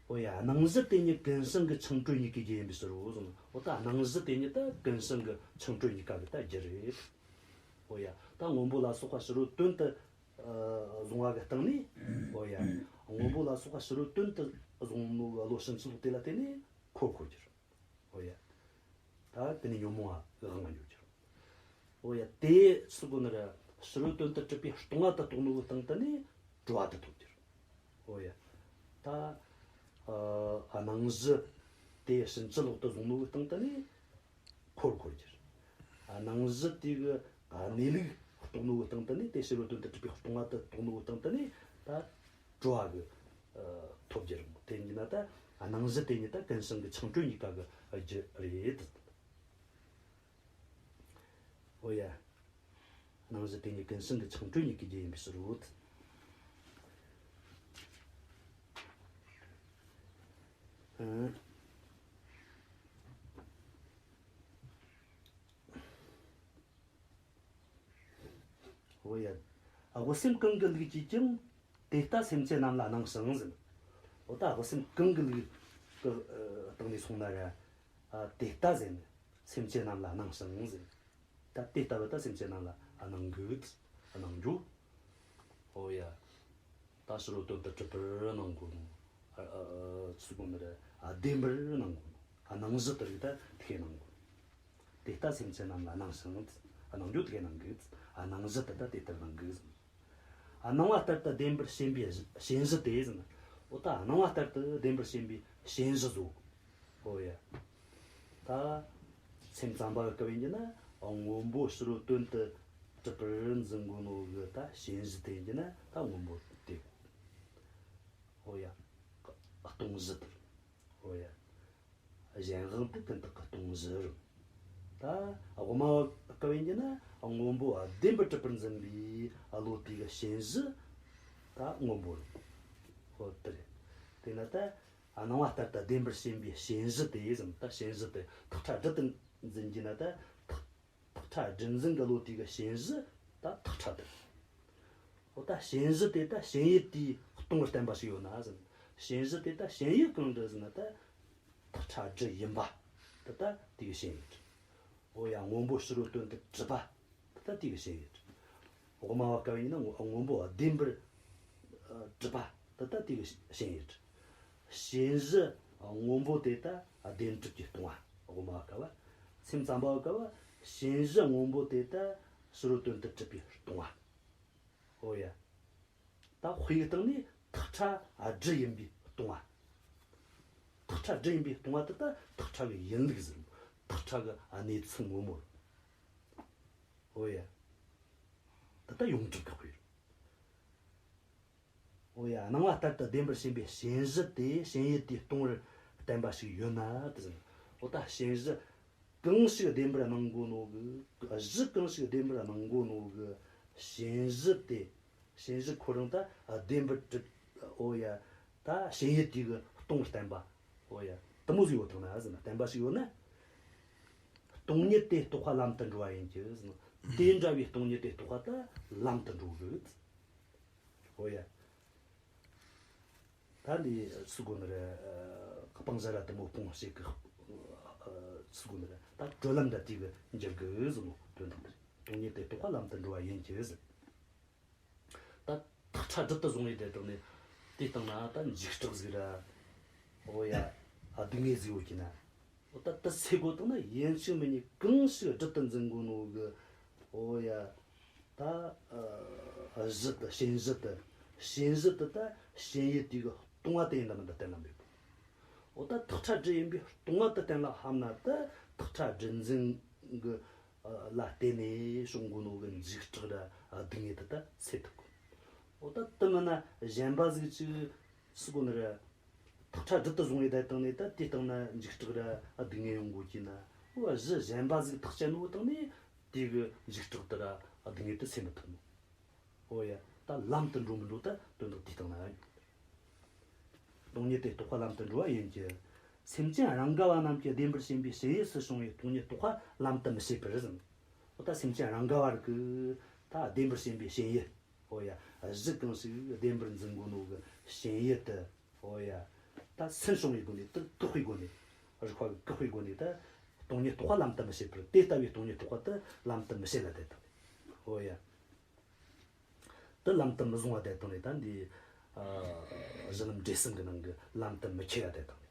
འོ་ཡ། སྣང་གཞི་དེ་ཉིད་ཀུན་བྱང་གི་འཆིང་གྲོལ་གཉིས་ཀྱི་རྒྱུ་ཡིན་པའི་ཕྱིར་རོ་ཟེར་ནོ། འོ། ད་སྣང་གཞི་དེ་ཉིད་ད་ཀུན་བྱང་གི་འཆིང་གྲོལ་གཉིས་ཀ་གི་ད་རྒྱུ་རེད། འོ་ཡ། ད་སྔོན་པོ་ལ་སོགས་པ་ཕྱི་རོལ་དོན་དུ། ཨ། བཟུང་བ་གི་སྟེང་ནས། འོ་ཡ། སྔོན་པོ་ལ་སོགས་པ་ཕྱི་རོལ་དོན་དུ་བཟུང་ནོ་གི་བློ་ཕྱིན་ཅི་ལོག་དེ་ལ་བརྟེན་ནས་འཁོར་འཁོར་རྒྱུ་རེད། འོ་ཡ། ད་དེ་ནས་ཉོན་མོངས་པ་དབང་ཡོད་རྒྱུ་རེད། འོ་ཡ། དེ་སུ་གོ་ནི་ར། ཕྱི་རོལ་དོན་དུ་གྲུབ་པའི་སྟོང་བ་དེ་རྟོགས་ནོ་གི་སྟེང་དུ་ནས་གྲོལ་བ་དེ་ཐོབ་རྒྱུ་རེད། འོ་ཡ། ད། ཨ། སྣང་གཞི་དེ་ཕྱིན་ཅི་ལོག་ཏུ་བཟུང་ནོ་གི་སྟེང་དུ་ནས་འཁོར་འཁོར་རྒྱུ་རེད། ཨ། སྣང་གཞི་དེ་གི། ཨ། གནས་ལུགས་རྟོགས་ནོ་གི་སྟེང་དུ་ནས། དེ་ཕྱི་རོལ་དོན་དུ་གྲུབ་པའི་སྟོང་བ་དེ་རྟོགས་ནོ་གི་སྟེང་དུ་ནས་ད་གྲོལ་བ་གི། ཨ། ཐོབ་རྒྱུ་རེད་མོ། དེ་ཡིན་ན་ད་སྣང་གཞི་དེ་ཉིད་ད་ཀུན་བྱང་གི་འཆིང་གྲོལ་གཉིས་ཀ་གི་རྒྱུ་རེད། འོ་ཡ། སྣང་གཞི་དེ་ཉིད་ཀུན་བྱང་གི་འཆིང་གྲོལ་གཉིས་ཀྱི་རྒྱུ་ཡིན་པའི་ཕྱིར་རོ། ཨང་། འོ་ཡ། དབུ་སེམས་གང་གི་ལུགས་ཀྱིས་ཀྱང་དེ་ལྟ་སེམས་ཅན་རྣམས་ལ་སྣང་ཞིང་ཟེར། འོ། ད་དབུ་སེམས་གང་གི་ལུགས་ཀྱི་སྟེང་ནས་སོང་ན་ར། ཨ། དེ་ལྟ་ཟེར་ནས་སེམས་ཅན་རྣམས་ལ་སྣང་ཞིང་ཟེར། ད་དེ་ལྟ་བུ་ད་སེམས་ཅན་རྣམས་ལ་སྣང་གི། སྣང་རྒྱུ། འོ་ཡ། ད་ཕྱི་རོལ་དོན་དུ་གྲུབ་པར་སྣང་གོ་ནོ། ཨ། ཨ། ཨ། ཚུལ་གོ་ནི་རེད། ཨ། བདེན་པར་སྣང་གོ་ནོ། ཨ། སྣང་གཞི་དེ་རིགས་ད་དེ་སྣང་གོ། དེ་ལྟ་སེམས་ཅན་རྣམས་ལ་སྣང་ཞིང་། སྣང་རྒྱུ་དེ་སྣང་གི། ཨ། སྣང་གཞི་དེ་ད་དེ་ལྟར་སྣང་གི། ཨ། སྣང་བ་ལྟར་དུ་བདེན་པར་ཞེན་པའི་ཞེན་གཞི་དེ་ཟེར་ན། འོ་ད་སྣང་བ་ལྟར་དུ་བདེན་པར་ཞེན་པའི་ཞེན་གཞི་བཟོ། འོ་ཡ། ད་སེམས་ཙམ་པ་གི་སྐབས་ཡིན་གྱི་ན་སྔོན་པོ་ཕྱི་རོལ་དོན་དུ་གྲུབ་པར་འཛིན་དགོས་ནོ་གི་ད་ཞེན་གཞི་དེ་ཡིན་གྱི་ན་ད་སྔོན་པོ་དེ། འོ་ཡ། སྟོང་གཞི་དེ། འོ་ཡ། གཞན་དབང་དེ་ཀུན་བཏགས་ཀྱི་སྟོང་གཞི་རེད། ད་དབུ་མ་བ་སྐབས་ཡིན་གྱི་ན་སྔོན་པོ་བདེན་པར་གྲུབ་པར་འཛིན་པའི་བློ་དེ་གི་ཞེན་གཞི་ད་སྔོན་པོ་རེད། འོ་དེ་རེད། དེས་ན་ད་སྣང་བ་ལྟར་དུ་བདེན་པར་ཞེན་པའི་ཞེན་གཞི་དེ་ཟེར། ད་ཞེན་གཞི་དེ་ཐག་ཁྲ་སྦྲུལ་དུ་འཛིན་གྱི་ན་ད་ཐག་ཐག་ཁྲ་སྦྲུལ་འཛིན་གྱི་བློ་དེ་གི་ཞེན་གཞི་ད་ཐག་ཁྲ་དེ། འོ་ད་ཞེན་གཞི་དེ་ད་ཞེན་ཡུལ་དེས་སྟོང་པར་བསྟན་པ་ཞིག་ཡོད་ན་ཟེར། ཞེན་གཞི་དེ་ད་ཞེན་ཡུལ་གང་རེད་ཟེར་ན་ད་ཐག་ཁྲ་སྦྲུལ་ཡིན་པ་ད་ལྟ་དེ་གི་ཞེན་ཡུལ། འོ་ཡ། སྔོན་པོ་ཕྱི་རོལ་དོན་དུ་གྲུབ་པ་ད་ལྟ་དེ་གི་ཞེན་ཡུལ། དབུ་མ་བ་སྐབས་ཡིན་ན་སྔོན་པོ་བདེན་པར་གྲུབ་པ་ད་ལྟ་དེ་གི་ཞེན་ཡུལ། ཞེན་གཞི་སྔོན་པོ་དེ་ད་བདེན་གྲུབ་ཀྱིས་སྟོང་བ། དབུ་མ་བ་སྐབས་བ། སེམས་ཙམ་པ་བ་སྐབས་བ་ཞེན་གཞི་སྔོན་པོ་དེ་ད་ཕྱི་རོལ་དོན་དུ་གྲུབ་པས་སྟོང་བ། འོ་ཡ། ད་དཔེ་ཡི་སྟེང་ནས་ཐག་ཁྲ་སྦྲུལ་ཡིན་པས་སྟོང་བ། ཐག་ཁྲ་སྦྲུལ་ཡིན་པས་སྟོང་བ་དེ་ད་ཐག་ཁྲ་གི་ཡིན་ལུགས་ཟེར། ཐག་ཁྲ་གི་གནས་ཚུལ་ངོ་མ་རེད། འོ་ཡ། དེ་ད་ཡོངས་གྲུབ་ཀྱི་དཔེ་རེད། འོ་ཡ། སྣང་བ་ལྟར་དུ་བདེན་པར་ཞེན་པའི་ཞེན་གཞི་དེ་ཞེན་ཡུལ་དེས་སྟོང་པར་བསྟན་པ་ཞིག་ཡོད་ན་དེ་ཟེར། འོ་ད་ཞེན་གཞི་གང་ཞིག་བདེན་པར་སྣང་གོ་ནོ་གི། གཞི་གང་ཞིག་བདེན་པར་སྣང་གོ་ནོ་གི་ཞེན་གཞི་དེ། ཞེན་གཞི་ཁོ་རང་ད་བདེན་པར་གྲུབ། འོ་ཡ། ད་ཞེན་ཡུལ་དེ་གིས་སྟོང་བསྟན་པ། འོ་ཡ། དེ་མོ་ཟིག་ཡོད་ཐང་ན་ཟེར་ན། བསྟན་པ་ཞིག་ཡོད་ན། སྟོང་ཉིད་དེ་རྟོགས་པ་ལམ་དུ་འགྲོ་བ་ཡིན་གྱི་ཟེར་ན། དེ་འདྲ་བའི་སྟོང་ཉིད་དེ་རྟོགས་པ་ད་ལམ་དུ་འགྲོ་གི། འོ་ཡ། ད་འདི་སུ་གོ་ནི་རེད། སྤང་བྱ་ར་དེ་མོ་སྤོང་བྱེད་ཀྱི་སུ་གོ་ནི་རེད། ད་གྲོལ་ལམ་འདྲ་དེ་གི་འགྱུར་གི་ཟེར་ནོ་དོན་དག་དེ་རེད། སྟོང་ཉིད་དེ་རྟོགས་པ་ལམ་དུ་འགྲོ་བ་ཡིན་གྱི་ཟེར། ད་ཐག་ཁྲ་སྦྲུལ་དུ་བཟུང་བའི་དེ་དག་ནི་དེ་སྟེང་ན་ད་འཇིགས་སྐྲག་ཟིག་ར། འོ་ཡ། སྡུག་བསྔལ་ཟིག་ཡོད་ཀྱི་ན། འོ་ད་དེ་སེལ་དགོས་དང་ན་ཡིན་གཅིག་མིན་གཉིས་གང་ཞིག་སྦྲུལ་དུ་འཛིན་དགོས་ནོ་གི། འོ་ཡ། ད་གཞི་དེ་ཞེན་གཞི་དེ། ཞེན་གཞི་དེ་ད་ཞེན་ཡུལ་དེ་གིས་སྟོང་བ་དེ་ཡིན་ད་མིན་ད་གཏན་ལ་འབེབས་དགོས། འོ་ད་ཐག་ཁྲ་སྦྲུལ་ཡིན་པས་སྟོང་བ་དེ་གཏན་ལ་ཕབ་ན་ད་ཐག་ཁྲ་སྦྲུལ་འཛིན་གྱི་ལ་བརྟེན་ནས་བྱུང་དགོས་ནོ་གི་འཇིགས་སྐྲག་ར་སྡུག་བསྔལ་དེ་ད་སེལ་ཐུབ་དགོས། འོ་ད་དེ་མིན་ན་གཞན་པ་ཟིག་ཅིག་སུ་གོ་ནི་ར། ཐག་ཁྲ་སྦྲུལ་དུ་བཟུང་བའི་བརྡ་བཏང་ནས་ད་དེའི་སྟེང་ན་འཇིགས་སྐྲག་ར་སྡུག་བསྔལ་ཡོང་དགོས་ཀྱི་ན། འོ་གཞི་གཞན་པ་ཟིག་ཐག་བཅད་ནོ་བཏང་ནས་དེ་གི་འཇིགས་སྐྲག་དེ་ར་སྡུག་བསྔལ་དེ་སེལ་མི་ཐུབ་ནོ། འོ་ཡ། ད་ལམ་དུ་འགྲོ་མི་འགྲོ་ད་དོན་དག་དེའི་སྟེང་ན་ཡོད། སྟོང་ཉིད་དེ་རྟོགས་པ་ལམ་དུ་འགྲོ་བ་ཡིན་གྱི། སེམས་ཅན་རང་ག་བ་རྣམས་ཀྱི་བདེན་པར་ཞེན་པའི་ཞེན་ཡུལ་སུ་བྱུང་བའི་སྟོང་ཉིད་རྟོགས་པ་ལམ་དུ་མི་བྱེད་པར་ཟེར། འོ་ད་སེམས་ཅན་རང་ག་བ་རིགས་ཀྱི་ད་བདེན་པར་ཞེན་པའི་ཞེན་ཡུལ། འོ་ཡ། གཞི་གང་ཞིག་བདེན་པར་འཛིན་དགོས་ནོ་གི་ཞེན་ཡུལ་དེ། འོ་ཡ། ད་སེམས་བྱུང་བའི་སྒོ་ནས་དེ་བཀག་པའི་སྒོ་ནས། རིགས་པ་གིས་བཀག་པའི་སྒོ་ནས་ད་སྟོང་ཉིད་རྟོགས་པ་ལམ་དུ་མི་བྱེད་པར། དེ་ལྟ་བུའི་སྟོང་ཉིད་རྟོགས་པ་དེ་ལམ་དུ་མི་བྱེད་ལ་དེ་དང་། འོ་ཡ། དེ་ལམ་དུ་མི་བཟུང་བ་དེ་དང་ནི་ད་འདི་གཞི་ལམ་འབྲས་གསུམ་གྱི་ནང་གི་ལམ་དུ་མི་ཁྱེར་བ་དེ་དང་ནི།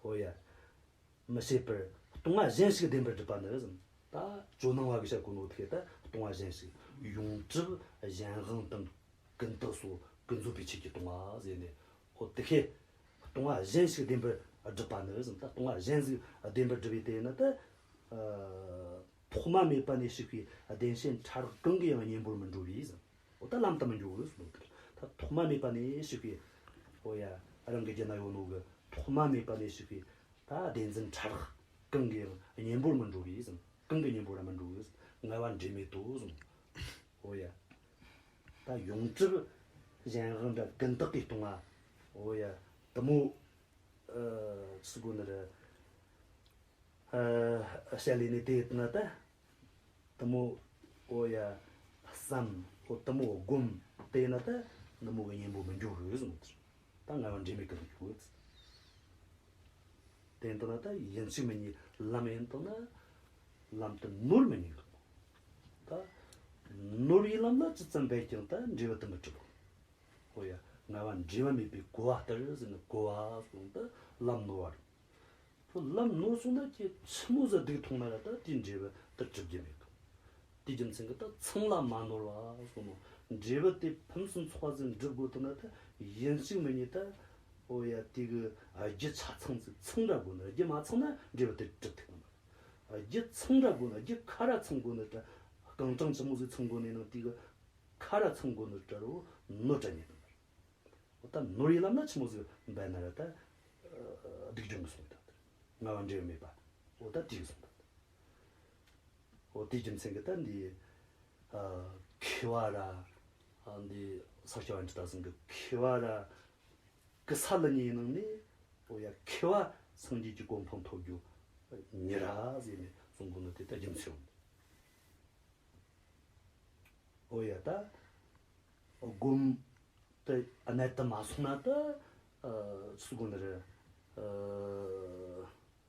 འོ་ཡ། མི་བྱེད་པར་སྟོང་པ་གཞན་ཞིག་བདེན་པར་སྒྲུབ་པ་ནི་ཟེར། ད་ཇོ་ནང་བ་གིས་བཤད་གོ་ནོ་དེ་ད་སྟོང་པ་གཞན་ཞིག་ཡོངས་གྲུབ་གཞན་དབང་དང་ཀུན་བཏགས་སོགས་ཀུན་རྫོབ་པའི་ཆོས་ཀྱིས་སྟོང་པ་ཟེར་ནས། འོ་དེ་ཁས་སྟོང་པ་གཞན་ཞིག་བདེན་པར་སྒྲུབ་པ་ནི་ཟེར། ད་སྟོང་པ་གཞན་ཞིག་བདེན་པར་སྒྲུབ་པའི་དེ་ཡིན་ན་ད། ཐོག་མ་མེད་པ་ནས་ཞུགས་པའི་བདེན་ཞེན་ཕྲ་རགས་གང་གིས་ཡང་གཉེན་པོར་མི་འགྲོ་བས་ཟེར། འོ་ད་ལམ་དུ་མི་འགྲོ་གི་ཟེར་ནོ་དེ། ད་ཐོག་མ་མེད་པ་ནས་ཞུགས་པའི། འོ་ཡ། རང་གི་རྒྱུད་ན་ཡོད་ནོ་གི་ཐོག་མ་མེད་པ་ནས་ཞུགས་པའི་ད་བདེན་འཛིན་ཕྲ་རགས་གང་གིས་ཡང་གཉེན་པོར་མི་འགྲོ་བས་ཟེར། གང་གིས་གཉེན་པོར་མི་འགྲོ་གི་ཟེར། ངལ་བ་འབྲས་མེད་དོ་ཟེར། འོ་ཡ། ད་ཡོངས་གྲུབ་གཞན་དབང་འདྲ་ཀུན་བཏགས་ཀྱིས་སྟོང་བ། འོ་ཡ། དེ་མོ། ཨ། སུ་གོ་ནི་རེད། ཨ། བཤད་ལས་ནི་དེ་ཡིན་ན་ད། དེ་མོ། འོ་ཡ། བསམ། འོ་དེ་མོ་སྒོམ། དེ་ཡིན་ན་ད། ནི་མོ་གི་གཉེན་པོ་མི་འགྱུར་གི་ཟེར། ད་ངལ་བ་འབྲས་མེད་གི་མི་འགྱུར་གི། དེ་ཡིན་ན་ད་ཡིན་གཅིག་མིན་གཉིས་ལམ་ཡིན་དང་ན། ལམ་དུ་ནོར་མི་ཉན་གི། ད། ནོར་བའི་ལམ་ལ་ཇི་ཙམ་འབད་ཀྱང་ད་འབྲས་བུ་དེ་མི་འགྲུབ། འོ་ཡ། ངལ་བ་འབྲས་མེད་པའི་གོ་བ་ལྟར་ཟེར་ནས་གོ་བ་གསུངས་ཏེ་ལམ་ནོར་བ་རེད། ཁྱོད་ལམ་ནོར་སོང་ན་ཁྱེད་ཆི་མོ་ཟིག་སྡུག་མཐོང་ན་ར་ད་དེའི་འབྲས་བུ་དེ་འགྲུབ་རྒྱུ་མེད་གི། དེའི་རྒྱུ་མཚན་གྱིས་ད་ཚང་ལ་མ་ནོར་བ་གསུངས་ནོ། འབྲས་བུ་དེ་ཕུན་སུམ་ཚོགས་པ་ཟིག་འགྲུབ་དགོས་ཐུབ་ན་ད་ཡིན་གཅིག་མིན་གཉིས་ད་ ཨོ་ཡ། དེ་གི་རྒྱུ་ཆ་ཚང་ཟིག་ཚང་འདྲ་དགོས་ན། རྒྱུ་མ་ཚང་ན་འབྲས་བུ་དེ་གྲུབ་ཐུབ་གི་མ་རེད། རྒྱུ་ཚང་འདྲ་དགོས་ན། རྒྱུ་ཁ་ར་ཚང་དགོས་ན། ད་རྐང་གྲངས་ཆི་མོ་ཟིག་ཚང་དགོས་ནས་ན། དེ་གི་ཁ་ར་ཚང་དགོས་ནོ་ད་རུང་ནོར་འདྲ་རྙེད་དུ་མ་རེད། འོ་ད་ནོར་ཡི་ལམ་ན་ཆི་མོ་ཟིག་འབད་ན་ར་ད་སྡུག་སྦྱོང་གི་སོང་ད། ལྔ་བ་འབྲས་བུ་མེད་པ། འོ་ད་དེ་གི་སོང་ད། འོ་དེའི་རྒྱུ་མཚན་གྱིས་ད་འདི་ཨ་མཁས་པ་ར། ཨ་འདི་ས་སྐྱ་པཎྜི་ཏ་ཚང་གི་མཁས་པ་ར་གི་ས་ལ་ཉེ་ནང་ནས། འོ་ཡ། མཁས་པ་སངས་རྒྱས་ཀྱི་གོ་འཕང་ཐོབ་རྒྱུ་མྱུར་ར་ཟེར་ནས་གསུང་གོ་ནོ་དེ་ད་རྒྱུ་མཚན་ཡོད། འོ་ཡ། ད་སྒོམ་དེ་གནད་དུ་མ་སོང་ན་ད་ཨ་ཚུགས་གོ་ནི་རེད། ཨ་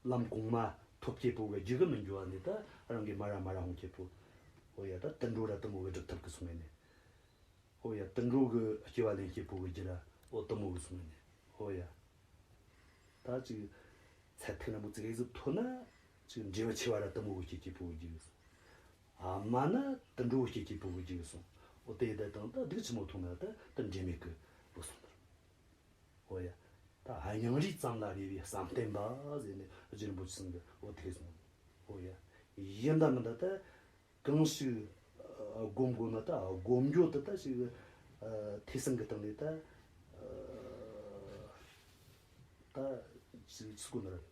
ལམ་གོང་མ་ཐོབ་སྐྱེས་པོ་གི་རྒྱུད་གི་མི་འགྱུར་བ་ནི། ད་རང་གི་མ་ར་མ་ར་ཧོང་སྐྱེས་པོ། འོ་ཡ། ད་དུད་འགྲོ་ར་དེ་མོ་གི་སྒྲུབ་ཐབས་གི་སོང་ངེ་ནི། འོ་ཡ། དུད་འགྲོ་གི་སྐྱེ་བ་ལེན་སྐྱེས་པོ་གི་རྒྱུད་ར་འོ་དེ་མོ་གི་སོང་ངེ་ནི། འོ་ཡ། ད་ཅིག་ཚད་ཐིག་ན་མོ་ཙིག་གེ་ཟིག་མཐོ་ན་ཅིག་འབྲས་བུ་ཆེ་བ་ར་དེ་མོ་གི་སྐྱེ་སྐྱེས་པོ་གི་རྒྱུད་གི་སོང་། ཨ་མ་ན་དུད་འགྲོ་གི་སྐྱེ་སྐྱེས་པོ་གི་རྒྱུད་གི་སོང་། འོ་དེ་ཡི་ད་དང་ད་སྡུག་ཆི་མོ་མཐོང་ན་ད་ད་འབྲས་མེད་གི་བུད་སོང་ནི་རེད། འོ་ཡ། ད་སྙིང་རུས་ཙམ་ལ་རས་པའི་བསམ་གཏན་པ་ཟེར་ནས་རྗེ་རིན་པོ་ཆེ་ཚང་གི་འོ་དེ་གསུངས། འོ་ཡ། ཡིན་ད་མིན་ད་ད་གང་ཞིག་ཨ་སྒོམ་དགོས་ན་ད་སྒོམ་རྒྱུ་དེ་ད་ཞིག་ཨ་ཐོས་བསམ་གི་སྟེང་ནས་ད་ཨ་ད་ཞིག་ཚུགས་དགོས་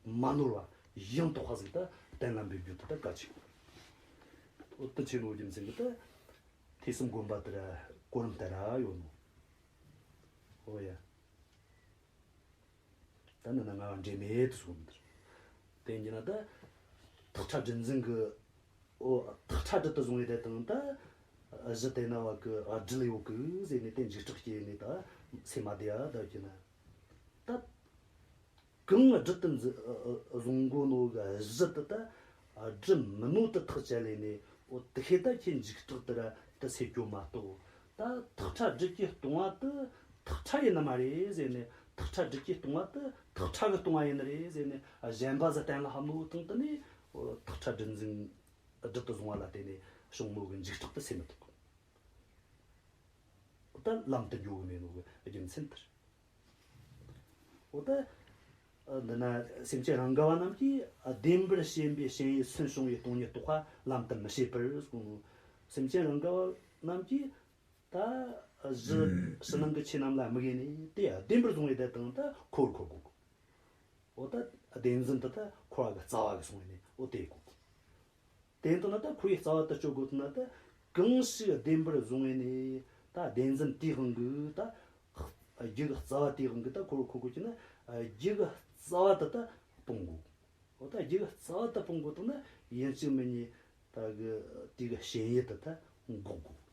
ན་མ་ནོར་བ་ཡང་དག་པ་ཟིག་ད་གཏན་ལ་འབེབས་རྒྱུ་དེ་ད་གལ་ཆེ་གི། འོ་དེ་ཆེ་ནོ་རྒྱུ་མཚན་གྱིས་ད་ཐོས་བསམ་སྒོམ་པ་དེ་ར་གོ་རིམ་ལྟར་ར་ཡོད་ནོ། འོ་ཡ། ད་ནི་ན་ལྔ་བ་འབྲས་མེད་དུ་སོང་མི་འདུག་དེ་ཡིན་ན་ད་ཐག་ཁྲ་སྒྲིལ་འཛིན་གྱི། འོ་ཐག་ཁྲ་སྒྲིལ་དུ་བཟུང་བའི་དེ་དང་ད་གཞི་དེ་ན་བ་གི་སྒྲིལ་ཡོད་གི་ཟེར་ནས་དེ་འཇིགས་སྐྲག་སྐྱེས་ནས་ད་སེམས་མ་བདེ་ཡ་ད་གི་ན། ད་གང་སྒྲིལ་དུ་འཛིན་བཟུང་གོ་ནོ་གི་གཞི་དེ་ད་སྒྲིལ་མི་ནོ་དེ་ཐག་བཅད་ལས་ནས། འོ་དེ་ཤེས་ད་ཁྱེད་འཇིགས་སྐྲག་དེ་ར་དེ་སེལ་རྒྱུ་མ་གཏོགས། ད་ཐག་ཁྲ་སྒྲིལ་གྱི་སྟོང་བ་དེ་ཐག་ཁྲ་ཡིན་ནི་མ་རེད་ཟེར་ནས། ཐག་ཁྲ་སྒྲིལ་གྱི་སྟོང་བ་དེ་ཐག་ཁྲ་གི་སྟོང་བ་ཡིན་ནི་རེད་ཟེར་ནས་གཞན་པ་ཟིག་གཏན་ལ་ཕབ་ནོ་དང་དེ་ནས། འོ་ཐག་ཁྲ་སྒྲིལ་འཛིན་སྒྲིལ་དུ་བཟུང་བ་ལ་བརྟེན་ནས་བྱུང་ནོ་གི་འཇིགས་སྐྲག་དེ་སེལ་མི་ཐུབ་གི། ད་ལམ་དུ་འགྱོ་གི་མེད་ནོ་གི་རྒྱུ་མཚན་དེ་རེད། འོ་ད་འདི་ན་སེམས་ཅན་རང་ག་བ་རྣམས་ཀྱིས་བདེན་པར་ཞེན་པའི་ཞེན་ཡུལ་སུན་བྱུང་བའི་སྟོང་ཉིད་རྟོགས་པ་ལམ་དུ་མི་བྱེད་པར་གསུངས། སེམས་ཅན་རང་ག་བ་རྣམས་ཀྱིས་ད་གཞི་ཕྱི་ནང་གི་ཆོས་རྣམས་ལ་དམིགས་ནས་དེ་བདེན་པར་བཟུང་བའི་དེ་དང་ད་ཁོ་བོར་འཁོར་དགོས། འོ་ད་བདེན་འཛིན་དེ་ད་འཁོར་བ་གི་རྩ་བ་གི་སོང་བས་ནས་འོ་དེ་དགོས། དེ་ལྟ་ན་ད་ཁོ་བོའི་རྩ་བ་དེ་གཅོད་དགོས་ན་ད་གང་ཞིག་བདེན་པར་བཟུང་བས་ནས་ད་བདེན་འཛིན་དེའི་དབང་གིས་ད་རྒྱུ་གི་རྩ་བ་དེའི་དབང་གིས་ད་ཁོ་བོར་འཁོར་དགོས་ཀྱི་ན། རྒྱུ་གི་རྩ་བ་དེ་ད་སྤོང་དགོས། འོ་ད་རྒྱུ་གི་རྩ་བ་དེ་སྤོང་དགོས་དང་ན་ཡིན་གཅིག་མིན་གཉིས་ད་གི་དེ་གི་ཞེན་ཡུལ་དེ་ད་འགོག་དགོས།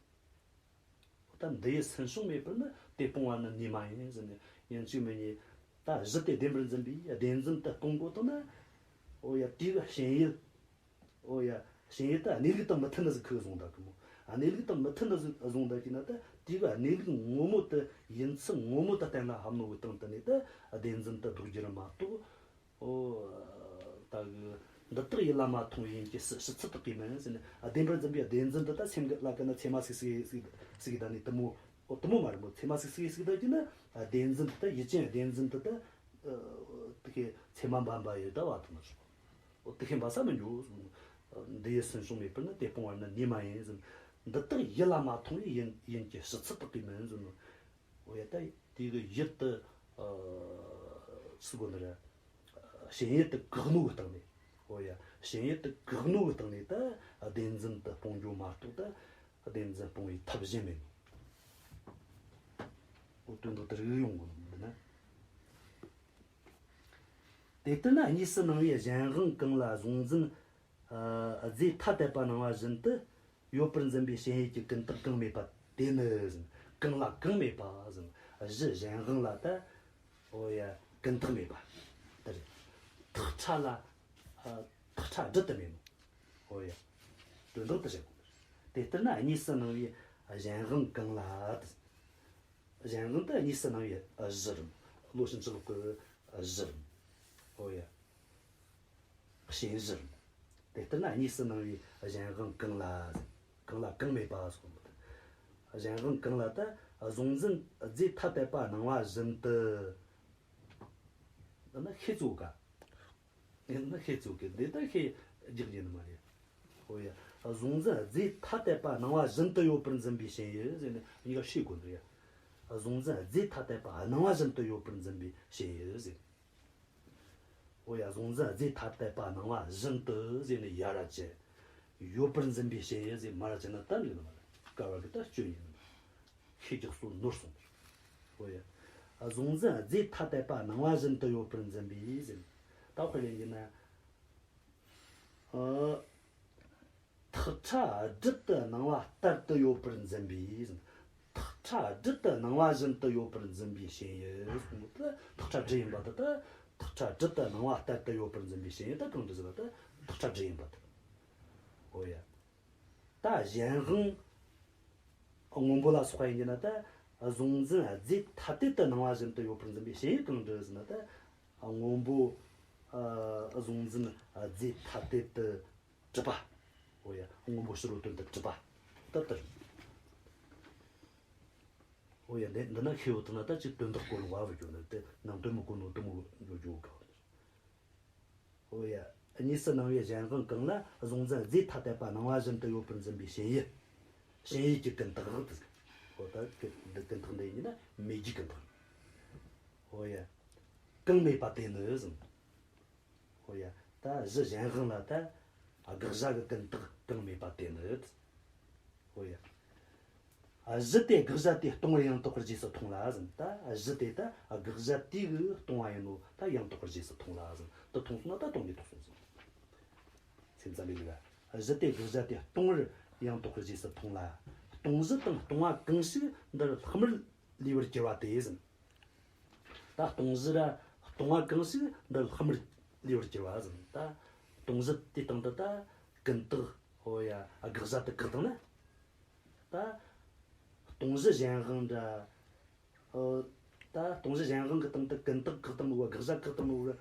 ད་འདི་ཡི་སུན་ཕྱུང་མེད་པར་ནི། དེ་སྤོང་བ་ནི་ནུས་མ་ཡིན་ཟེར་ནས། ཡིན་གཅིག་མིན་གཉིས་ད་གཞི་དེ་བདེན་པར་འཛིན་པའི་བདེན་འཛིན་དེ་སྤོང་དགོས་དང་ན། འོ་ཡ། དེ་གི་ཞེན་ཡུལ། འོ་ཡ། ཞེན་ཡུལ་ད་གནས་ལུགས་དང་མི་མཐུན་ནི་ཟིག་ཁུ་བཟུང་ད་གི་མོ། གནས་ལུགས་དང་མི་མཐུན་ནི་ཟིག་བཟུང་ད་གི་ན་ད་དེ་གི་གནས་ལུགས་ངོ་མ་དེ་ཡིན་ཚུལ་ངོ་མ་དེ་གཏན་ལ་ཕབ་ནོ་གི་སྟེང་དེ་ནས་ད་བདེན་འཛིན་དེ་ལྡོག་རྒྱུ་རེད་མ་གཏོགས། ཨོ། ད་གི་འདི་དག་ཡིད་ལ་མ་ཐོངས་ཡིན་གྱི་ཕྱི་ཕྱི་ཚུལ་དག་གིས་མིན་ཟེར་ནས། བདེན་པར་འཛིན་པའི་བདེན་འཛིན་འདི་ད་སེམས་ཀྱི་ལ་ཀ་ན་མཚེ་མ་ཟིག་ཟིག་ཟིག་ཟིག་ད་ནི་དེ་མོ། ཨོ་དེ་མོ་མ་རེད་མོ། མཚེ་མ་ཟིག་ཟིག་ཟིག་ད་གི་ན་བདེན་འཛིན་འདི་ད་ཡུལ་ཅན་བདེན་འཛིན་འདི་ད་དེ་གི་མཚེ་མ་འབབ་འབབ་ཡོད་ད་བ་དང་ནི། ཨོ་དེ་གི་འབབ་ས་མི་འགྱོ། འདི་ཡི་སུན་ཕྱུང་མེད་པར་ནི། དེ་སྤོང་བ་ནི་ནུས་མ་ཡིན་ཟེར། འདི་དག་ཡིད་ལ་མ་ཐོངས་ཡིན་ཡིན་གྱི་ཕྱི་ཚུལ་དག་གིས་མིན་ཟེར་ནོ། འོ་ཡ། ད་དེ་གི་ཡུལ་དེ་ཨ་ཟེར་གོ་ནི་རེད། ཞེན་ཡུལ་དེ་བཀག་ནོ་གི་སྟེང་ནས། འོ་ཡ། ཞེན་ཡུལ་དེ་བཀག་ནོ་གི་སྟེང་ནས་ད་བདེན་འཛིན་དེ་སྤོང་རྒྱུ་མ་གཏོགས་ད་བདེན་འཛིན་སྤོང་བའི་ཐབས་གཞན་མེད་ནོ། འོ་དོན་དག་དེ་རིག་ཡོང་གོ་ནོ་འདི་ན། དེ་ལྟར་ན་གཉིས་སུ་སྣང་བའི་གཞན་དབང་གང་ལ་གཟུང་འཛིན་ཨ་རྫས་ཐ་དད་པ་སྣང་བ་བཞིན་དུ། ཡོད་པར་འཛིན་པའི་ཞེན་ཡུལ་གྱི་ཀུན་བཏགས་གང་མེད་པ་དེ་ནི་ཟེར། གང་ལ་གང་མེད་པ་ཟེར། གཞི་གཞན་དབང་ལ་ད། འོ་ཡ། ཀུན་བཏགས་མེད་པ་དེ་རེད། ཐག་ཁྲ་ལ་ཨ་ཐག་ཁྲ་སྒྲིལ་དུ་མེད་ནོ། འོ་ཡ། དོན་དག་དེ་བཤད་དགོས། དེ་ལྟར་ན་གཉིས་སུ་སྣང་བའི་གཞན་དབང་གང་ལ་དེ། གཞན་དབང་དེ་གཉིས་སུ་སྣང་བའི་གཞི་རེད། བློ་ཕྱིན་ཅི་ལོག་གི་གཞི་རེད། འོ་ཡ། ཞེན་གཞི་རེད། དེ་ལྟར་ན་གཉིས་སུ་སྣང་བའི་གཞན་དབང་གང་ལ། གང་ལ་གང་མེད་པ་སོགས་མི་འདུག་གཞན་དབང་གང་ལ་ད་གཟུང་འཛིན་རྫས་ཐ་དད་པ་སྣང་བ་བཞིན་དུ། འདི་ནི་ཤེས་ཚུལ་ག་འདི་ནི་ཤེས་ཚུལ་གི་འདི་ལྟར་ཤེས་རྒྱག་རྒྱུ་ནི་མ་རེད། ཨོ་ཡ། གཟུང་འཛིན་རྫས་ཐ་དད་པ་སྣང་བ་བཞིན་དུ་ཡོད་པར་འཛིན་པའི་ཞེན་ཡུལ་ཟེར་ནས་གཉིས་ཀ་ཤེས་དགོས་འདུག་ཡ། གཟུང་འཛིན་རྫས་ཐ་དད་པ་སྣང་བ་བཞིན་དུ་ཡོད་པར་འཛིན་པའི་ཞེན་ཡུལ་ཟེར། ཨོ་ཡ། གཟུང་འཛིན་རྫས་ཐ་དད་པ་སྣང་བ་བཞིན་དུ་ཟེར་ནས་ཡ་ར་བཅད། ཡོད་པར་འཛིན་པའི་ཞེན་ཡུལ་ཟེར་མ་ར་བཅད་ན་དམ་ཡིན་ནི་མ་རེད། བསྐལ་པ་གི་ད་སྐྱོན་ཡིན་ནི་མ་རེད། ཤེས་རྒྱག་སྲོལ་ནོར་སོང་། ཨོ་ཡ། གཟུང་འཛིན་རྫས་ཐ་དད་པ་སྣང་བ་བཞིན་དུ་ཡོད་པར་འཛིན་པའི་ཟེར། ད་དཔེ་ལེན་རྒྱུ་ན། ཨ། ཐག་ཁྲ་སྦྲིད་དུ་སྣང་བ་ལྟར་དུ་ཡོད་པར་འཛིན་པའི་ཟེར། ཐག་ཁྲ་སྦྲིད་དུ་སྣང་བ་བཞིན་དུ་ཡོད་པར་འཛིན་པའི་ཞེན་ཡུལ་གསུངས་ཏེ། ཐག་ཁྲ་སྦྲིད་ཡིན་པ་དེ་ད། ཐག་ཁྲ་སྦྲིད་དུ་སྣང་བ་ལྟར་དུ་ཡོད་པར་འཛིན་པའི་ཞེན་ཡུལ་ད་གང་འདྲ་ཟེར་བ་ད། ཐག་ཁྲ་སྦྲིད་ཡིན་པ་དེ། ཨོ་ཡ། ད་གཞན་དབང་སྔོན་པོ་ལ་སོགས་པ་ཡིན་གྱི་ན་ད། གཟུང་འཛིན་རྫས་ཐ་དད་དུ་སྣང་བ་བཞིན་དུ་ཡོད་པར་འཛིན་པའི་ཞེན་ཡུལ་གང་འདྲ་ཟེར་ན་ད། སྔོན་པོ། ཨ། གཟུང་འཛིན་རྫས་ཐ་དད་དུ་གྲུབ་པ། ཨོ་ཡ། སྔོན་པོ་ཕྱི་རོལ་དོན་དུ་གྲུབ་པ། ད་ལྟར། ཨོ་ཡ། འདི་འདི་ན་ཤེས་ཡོད་དུ་ན་ད་ཅིག་དོན་དག་གོ་ལོང་བ་བུ་གྱོན་ནི་དེ་ནང་དོན་མི་གོ་ནོ་དུ་མོ་འགྱོ་འགྱོ་ག་ཨོ་ཡ། གཉིས་སུ་སྣང་བའི་གཞན་དབང་གང་ལ་གཟུང་འཛིན་རྫས་ཐ་དད་པ་སྣང་བ་བཞིན་དུ་ཡོད་པར་འཛིན་པའི་ཞེན་ཡུལ། ཞེན་ཡུལ་གྱི་ཀུན་བཏགས་དེ། ཨོ་ད་ཀུན་འདི་ཀུན་བཏགས་འདི་ཡིན་ན་མེད་རྒྱུའི་ཀུན་བཏགས། ཨོ་ཡ། གང་མེད་པ་དེ་ནི་ཟེར། ཨོ་ཡ། ད་གཞི་གཞན་དབང་ལ་ད་དགག་བྱ་གི་ཀུན་བཏགས་གང་མེད་པ་དེ་ནི། ཨོ་ཡ། གཞི་དེ་དགག་བྱ་དེས་སྟོང་པར་ཡང་དག་པར་རྗེས་སུ་མཐོང་ལ་ཟེར། ད་གཞི་དེ་ད་དགག་བྱ་དེ་གིས་སྟོང་བ་ཡིན་ནོ་ད་ཡང་དག་པར་རྗེས་སུ་མཐོང་ལ་ཟེར། དེ་མཐོང་སོང་ན་ད་སྟོང་ནས་རྟོགས་སོང་ཟེར། སེམས་ཙམ་པའི་ལུགས་ལ། གཞི་དེ་དགག་བྱ་དེས་སྟོང་པར་ཡང་དག་པར་རྗེས་སུ་མཐོང་ལ། སྟོང་གཞི་དང་སྟོང་བ་གང་ཞིག་འདིར་ལྷག་མར་ལུས་པར་གྱུར་པ་དེ་ཟེར། ད་སྟོང་གཞི་ར་སྟོང་བ་གང་ཞིག་འདི་ལྷག་མར་ལུས་པར་གྱུར་པ་ཟེར། ད་སྟོང་གཞི་དེའི་སྟེང་དུ་ད་ཀུན་བཏགས། ཨོ་ཡ། དགག་བྱ་དེ་བཀག་བཏང་ན། ད་སྟོང་གཞི་གཞན་དབང་འདྲ། ཨོ། ད་སྟོང་གཞི་གཞན་དབང་གི་སྟེང་དུ་ཀུན་བཏགས་བཀག་བཏང་ནོ་དགག་བྱ་བཀག་བཏང་ནོ་ད།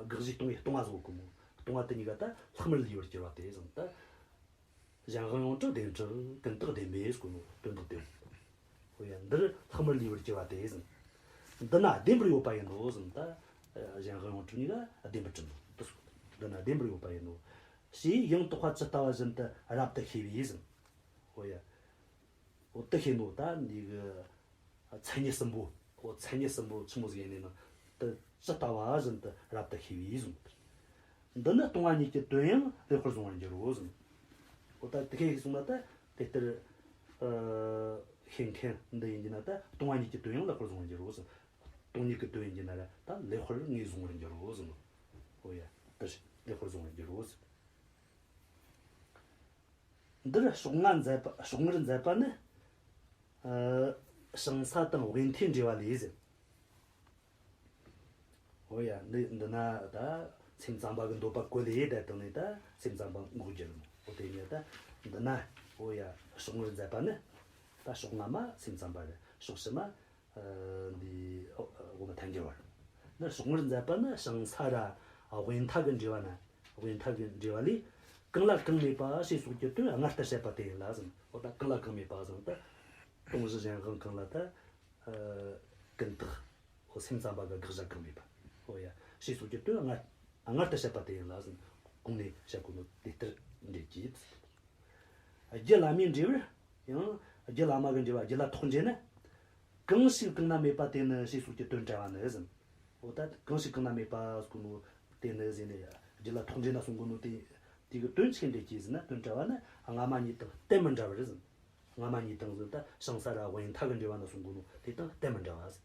དགག་གཞི་སྟོང་བའི་སྟོང་བ་བཟོ་གི་མོ། སྟོང་བ་དེ་གཉིས་ཀ་ད་ལྷག་མར་ལུས་པར་གྱུར་པ་དེ་ཟེར། ད། གཞན་དབང་ཡོངས་གྲུབ་བདེན་གྲུབ་ཀུན་བཏགས་བདེན་མེད་ཟེར་གོ་ནོ་དོན་དག་དེ། ཨོ་ཡ། འདིར་ལྷག་མར་ལུས་པར་གྱུར་པ་དེ་ཟེར། འདི་ན་བདེན་པར་ཡོད་པ་ཡིན་ནོ་ཟེར། ད་གཞན་དབང་ཡོངས་གྲུབ་གཉིས་ཀ་བདེན་པར་གྲུབ་ནོ་དེ་སོགས། འདི་ན་བདེན་པར་ཡོད་པ་ཡིན་ནོ། ཞེས་ཡང་དག་པ་ཇི་ལྟ་བ་བཞིན་དུ་རབ་ཏུ་ཤེས་པས་ཟེར། ཨོ་ཡ། ཨོ་དེ་ཤེས་ནོ་ད་འདི་གི་མཚན་ཉིད་གསུམ་པོ། ཨོ་མཚན་ཉིད་གསུམ་པོ་ཆི་མོ་ཟིག་ཡིན་ནི་ན། དེ་ཇི་ལྟ་བ་བཞིན་དུ་རབ་ཏུ་ཤེས་པས་ཟེར། འདི་ནི་སྟོང་པ་ཉིད་ཀྱི་དོན་ཡང་ལེགས་པར་གཟུང་བར་འགྱུར་རོ་ཟེར། ཨོ་ད་དེ་ཤེས་གསུངས་ན་ད་དེ་ལྟར། ཨ། ཤེས་མཁན་འདི་ཡིན་གྱི་ན་ད་སྟོང་པ་ཉིད་ཀྱི་དོན་ཡང་ལེགས་པར་གཟུང་བར་འགྱུར་རོ་ཟེར། སྟོང་ཉིད་ཀྱི་དོན་ཡིན་གྱི་ན་ར་ད་ལེགས་པར་ངེས་བཟུང་བར་འགྱུར་རོ་ཟེར་ནོ། ཨོ་ཡ། དེ་ལེགས་པར་གཟུང་བར་འགྱུར་རོ་ཟེར། འདིར་ཕྱོགས་སྔ་མཛད་པ། ཕྱོགས་སྔར་མཛད་པ་ནི། ཨ། ཞིང་ས་དང་དབེན་མཐའི་འབྲེལ་བ་ལས་ཟེར། ཨོ་ཡ། འདི་འདི་ན་ད་སེམས་ཙམ་པ་གི་འདོད་པ་བཀོད་ལས་ད་དང་ནི་ད་སེམས་ཙམ་པ་འགོག་རྒྱུ་རེད་མོ། ཨོ་དེ་ནས་ད་འདི་ན། ཨོ་ཡ། ཕྱོགས་སྔར་མཛད་པ་ནི། ད་ཕྱོགས་སྔ་མ་སེམས་ཙམ་པ་རེད། ཕྱོགས་ཕྱི་མ། ཨ། འདི་དབུ་མ་ཐལ་འགྱུར་བ་རེད། འདི་ཕྱོགས་སྔར་མཛད་པ་ནི་ཞིང་ས་ར་དབེན་མཐའ་གི་འབྲེལ་བ་ན། དབེན་མཐའ་གི་འབྲེལ་བ་ལས། གང་ལ་གང་མེད་པ་ཞེས་སོགས་ཀྱི་དོན་སྔར་ལྟར་བཤད་པ་དེ་ཡིན་ལ་ཟེར། འོ་ད་གང་ལ་གང་མེད་པ་ཟེར་ན་ད། སྟོང་གཞི་གཞན་དབང་གང་ལ་ད། ཨ། ཀུན་བཏགས། འོ་སེམས་ཙམ་པ་གི་དགག་བྱ་གང་མེད་པ། འོ་ཡ། ཞེས་སོགས་ཀྱི་དོན་སྔར། སྔར་ལྟར་བཤད་པ་དེ་ཡིན་ལ་ཟེར། གོང་ནས་བཤད་གོ་ནོ་དེ་ལྟར་འགྲེལ་གྱིས། རྒྱུ་བླ་མའི་འབྲས་བུར་ཡང་། རྒྱུ་བླ་མ་གི་འབྲས་བུ་རྒྱུད་ལ་ཐོགས་འགྲེལ་ནི། གང་ཞིག་གང་ན་མེད་པ་དེ་ནི་ཞེས་སོགས་ཀྱི་དོན་བྲལ་བ་ནི་ཟེར། འོ་ད་གང་ཞིག་གང་ན་མེད་པ་ཟེར་གོ་ནོ་དེ་ནི་ཟེར་ནས་རྒྱུད་ལ་ཐོགས་འགྲེལ་ན་གསུང་གོ་ནོ་དེ། དེ་གི་དོན་ཆི་འགྲེལ་གྱིས་ཟེར་ན། དོན་བྲལ་བ་ནི་སྔ་མ་གཉིས་དང་གཏན་མི་འདྲ་བར་ཟེར། སྔ་མ་གཉིས་དང་ཟེར་ད་ཞིང་ས་ར་དབེན་མཐའ་གི་འབྲེལ་བ་ན་གསུང་གོ་ནོ་དེ་དང་གཏན་མི་འདྲ་བ་ཟེར།